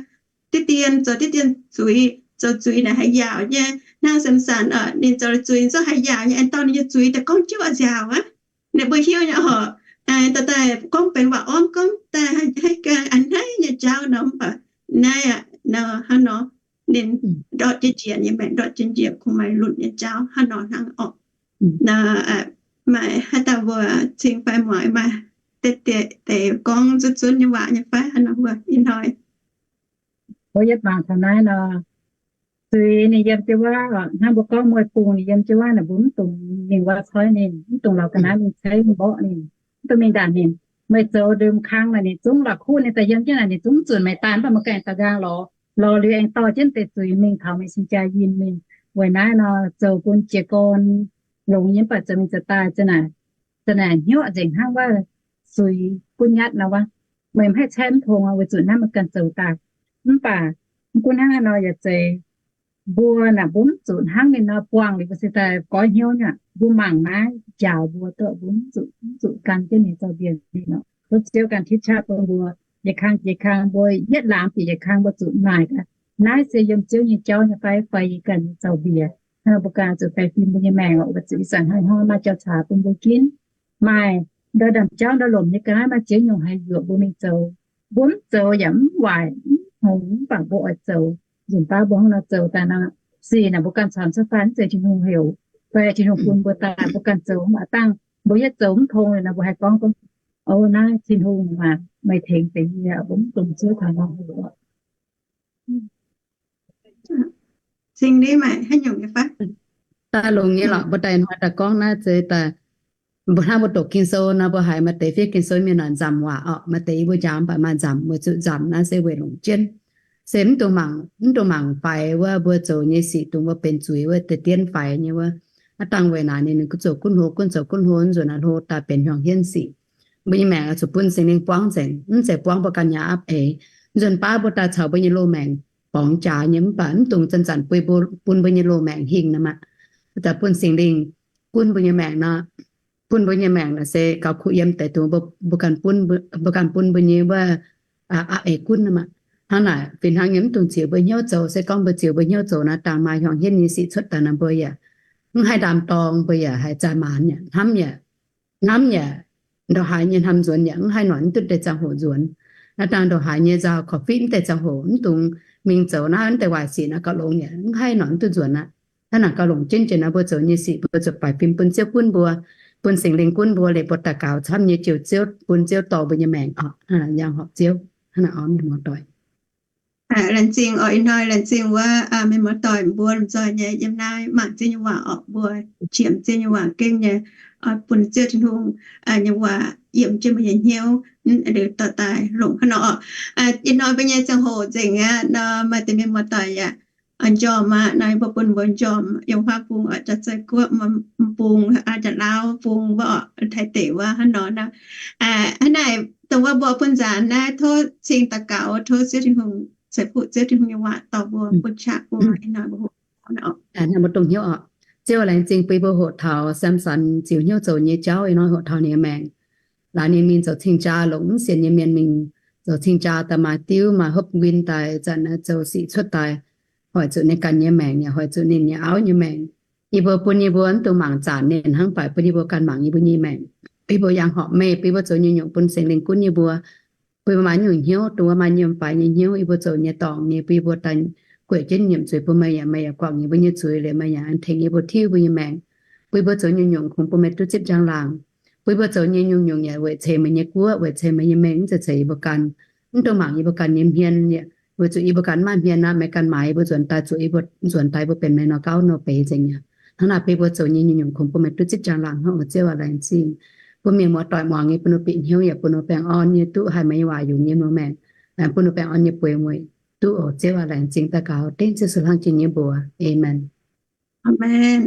diqv dien zoux diqv dien zuiz, zoux zuiz naaic haih njaaux nyei. Hnangv Samson oc, ninh zoux zuiz ninh zungv haih njaaux nyei. Aengx dorh ninh nyei zuiz daaih gorngv jiuv nziaaux aqv. Ninh mbuo hiuv nyei oc, dorh daaih gorngv benx waac ormv gorngv daaih haih a'hneiv nyei jauv nor. Mv baac naaiv aqv, hnangv nor ninh ndortv jienv njiec nyei maengc, ndortv jienv njiec kungx maaih lunc nyei jauv hnangv nor hnangv oc. Nor maaih haaix dauh mbuo cingx fai muangx maaih deix gorngv zunv zunv nyei waac nyei fai hnangv nor mbuo ih hnoi. Mbuo yietv mangc taux naaiv nor, zuiz ninh yiem jienv wuov, hnangv mbuo gorngv mueiz bungh ninh yiem jienv wuov naaic, mbuo mv dungx mingh wuov coiv ninh, mv dungx lorz ga'naaiv mingh ceix mborqv ninh, mv dungx mingh ndaangc ninh. Meih zoux ndorm kang naaic ninh zungv la'kuqv ninh daaih yiem jienv naaic, ninh zungv mv zunc meih daaih, mv baac meih ganh daux nqaang lorz, lorz liuz aengx dorh jienv deix zuiz mingh taux meih cing-jaa yinh mingh. Weic naaiv nor zoux bun jiez gorn longx nyei, mv baac zoux mingh zoux daaih za'naaic, za'naaic hnyouv nzengc hnangv wuov zuiz guv nyatv nor wuov. Meih mv haih caeqv mv tong weic zuqc naaiv meih ganh zoux daaih. Mv baac mv gunv hnangv haaix nor yaac zeiz, mbuo naaic mbuo mv zuqc hnangv ninh nor buangh liuz mbuo se daaih goiv hnyouv nyei. Mbuo mangc naaiv njaaux mbuo duqv, mbuo mv zuqc, mv zuqc gan jienv ninh zoux mbienc ninh nor. Tov Ziouv ganh tipv qaqv bun mbuo, yietc kang yietc kang mbuo yietv laangz bieqc yietc kang mbuo zuqc naaic gaax, naaiv se yiem Ziouv nyei jauv nyei fai, fai yie ganh nyei zoux mbiec. Hnangv nor mbuo ganh zuqc faix fim mbuo nyei maengc oc, weic zuqc ih zanc hnoi-hnoi maaih jauv-caax bun mbuo ginv. Maaih ndau ndaamv-jauv ndau lomc nyei ga'naaiv, maaih ziex nyungc haaix yuoqc mbuo mingh zoux, mbuo mv zoux yaac mv waaic mv hngongx, mv baac mbuo oix zoux. Nzunc baav mbuo hnangv nor zoux daaih nor, sic naaic mbuo ganh caux cuotv fai mv zeiz Tin-Hungh heuc, fai Tin-Hungh bun mbuo daaih mbuo ganh zoux. Mv baac dangh mbuo yietv zoux mv tong liuz nor mbuo haih gorngv, O, naaiv Tin-Hungh maah, meih tengx deix yie, mbuo mv dungx zuov taux nor heuc. Cing-Lingh maaih haaix nyungc nyei fai? Daaih longx nyei lorqc, mbuo daaih hnoi daaih gorngv naaiv zeiz daaih, mbuo hnangv mbuo doqc Ging-Sou nor, mbuo haiz maaih deix fiev Ging-Sou mienh naaic nzamc waac orqc, maaih deix yie mbuo njaaux mv baac maaih nzamc, weic zuqc nzamc naaiv se weic longc jienv. Se mv dungx mangc, mv dungx mangc faix wuov mbuo zoux nyei sic dongh mbuo benx zuiz wuov deix dienv faix nyei wuov. Aav dangh weic naaic ninh, ninh gunv zoux gunv hlo, gunv zoux gunv hlo, nzunc naaic hlo daaih benx hiuang hienv sic. Mbuo nyei maengc oix zuqc bun Singx Lingh buangv nzengc, mv zeiz buangv mbuo ganh nyei aapv eix. Nzunc baav mbuo daaih caux mbuo nyei loz-maengc borngz jaax nyei, mv baac mv dungx zanc-zanc bun mbuo, bun mbuo nyei loz-maengc hingh nor maah. Daaih bun Singx Lingh gunv mbuo nyei maengc nor, bun mbuo nyei maengc naaic se gauh kuh yiem deix dongh mbuo ganh bun, mbuo ganh bun mbuo nyei wuov aapv eix gunv nor maah. Hnangv naaic fih hnangv nyei mv dungx ziex mbuo hnyouv zoux. Se gorngv mbuo ziex mbuo hnyouv zoux nor, dangh maaih hiuang hienv nyei sic cuotv daaih nor, mbuo yaac mv haih ndaam-dorng, mbuo yaac haih zaah maanz yaac hnamv yaac, hnamv yaac ndongc haaix nyei hnamv nzuonx yaac mv haih noic mv duqv deix ziangh hoc nzuonx. Naaiv dangh ndongc haaix nyei nzauh korv-fiqv mv deix ziangh hoc, mv dungx mingh zoux naaiv mv deix waaic sic nor, gauh longx yaac mv haih noic mv duqv nzuonx aqv. Hnangv naaic gauh longc jienv jiex nor mbuo zoux nyei sic mbuo zuqc baeqc fim bun Ziouv gunv mbuo, bun Singx Lingh gunv mbuo liuz mbuo daux gaux camv nyei ziux Ziouv bun Ziouv dorh mbuo nyei maengc oc. Hnangv naaic yangh horpc Ziouv. Hnangv naaic oc mienh muoz-doic. Laengz zingh oc, ih hnoi laengz zingh wuov mienh muoz-doic mbuo lomh nzoih nyei yiem naaiv mangc Ziouv nyei waac oc, mbuo qiemx Ziouv nyei waac gengh nyei, bun Ziouv Tin-Hungh nyei waac yiem jienv mbuo nyei hnyouv, liuz dorh daaih longc hnangv nor oc. Ih hnoi mbuo nyei ziangh hoc nzengc aqv nor, maaih deix mienh muoz-doic yaac njormh aqv nor, mbuo bun mbuo njormh yiem huaav bung oc, Jaav-Zei Guoqv, M'bung, Jaav-Lauv bung wuov oc, Taiv deic wuov hnangv nor nor. Hnangv naaic dongh wuov mbuo bun nzaanx naaiv tov cing daux gaux, tov Ziouv Tin-Hungh ceix fuqv Ziouv Tin-Hungh nyei waac dorh mbuo, bun qaqv mbuo ih hnoi mbuo hoqc taux. Mbuo dongh hnyouv oc. Ziouv aac, laengz zingh bun yie mbuo hoqc taux Samson ziux hnyouv zoux nyei jauv ih hnoi, hoqc taux ninh nyei maengc. Laaix ninh mingh zoux cing-jaa longc mv sienx nyei mienh mingh, zoux cing-jaa daaih maaih diuv maaih hopv nquin daaih, zanc naaiv zoux sic cuotv daaih, hoic zuqc ninh ganh nyei maengc yaac hoic zuqc ninh nyei auv nyei maengc. Yie mbuo bun yie mbuo mv dungx mangc zanc ninh hnangv, mv baac bun yie mbuo ganh mangc yie mbuo nyei maengc. Bun yie mbuo yangh horpc meih, bun yie mbuo zoux nyungc-nyungc bun Singx Lingh gunv yie mbuo. Bun yie mbuo maaih nyungc hnyouv, dongh wuov maaih nyiemc faix nyei hnyouv yie mbuo zoux nyei dorngc nyei, bun yie mbuo daaih gueic jienv nyiemc zuiz bun meih yaac meih yaac guangc yih mbuo nyei zuiz liuz meih yaac tengx yie mbuo tiuv yie mbuo nyei maengc. Bun yie mbuo zoux nyungc-nyungc kungx bun meih duqv zipv njang-laangc. Bun yie mbuo zoux nyei nyungc-nyungc yaac weic ceix meih nyei guoqv, weic ceix meih nyei mengh, mv zeiz ceix yie mbuo ganh. Mv dungx mangc yie mbuo ganh nyei hmien, weic zuqc yie mbuo ganh mv maaih hmien aqv, meih ganh maaiz yie mbuo nzuonx daaih, zuqc yie mbuo nzuonx daaih yie mbuo benx meih nor gauv nor beiz nzengc mi'aqv. Hnangv naaic bun yie mbuo zoux nyei nyungc-nyungc kungx bun meih duqv zipv njang-laangc hnangv oc Ziouv aac, laengz zingh. Bun mienh muoz-doic muangx nyei bun ninh bieqc hnyouv yaac bun ninh baengh orn nyei duqv haih meih nyei waac yungz nyei mbuo maengc, bun ninh baengh orn nyei bueix mueic duqv oc Ziouv aac, laengz zingh daux gaux dengv Ziouv Yesu hlang jiex nyei mbuox. Aamen.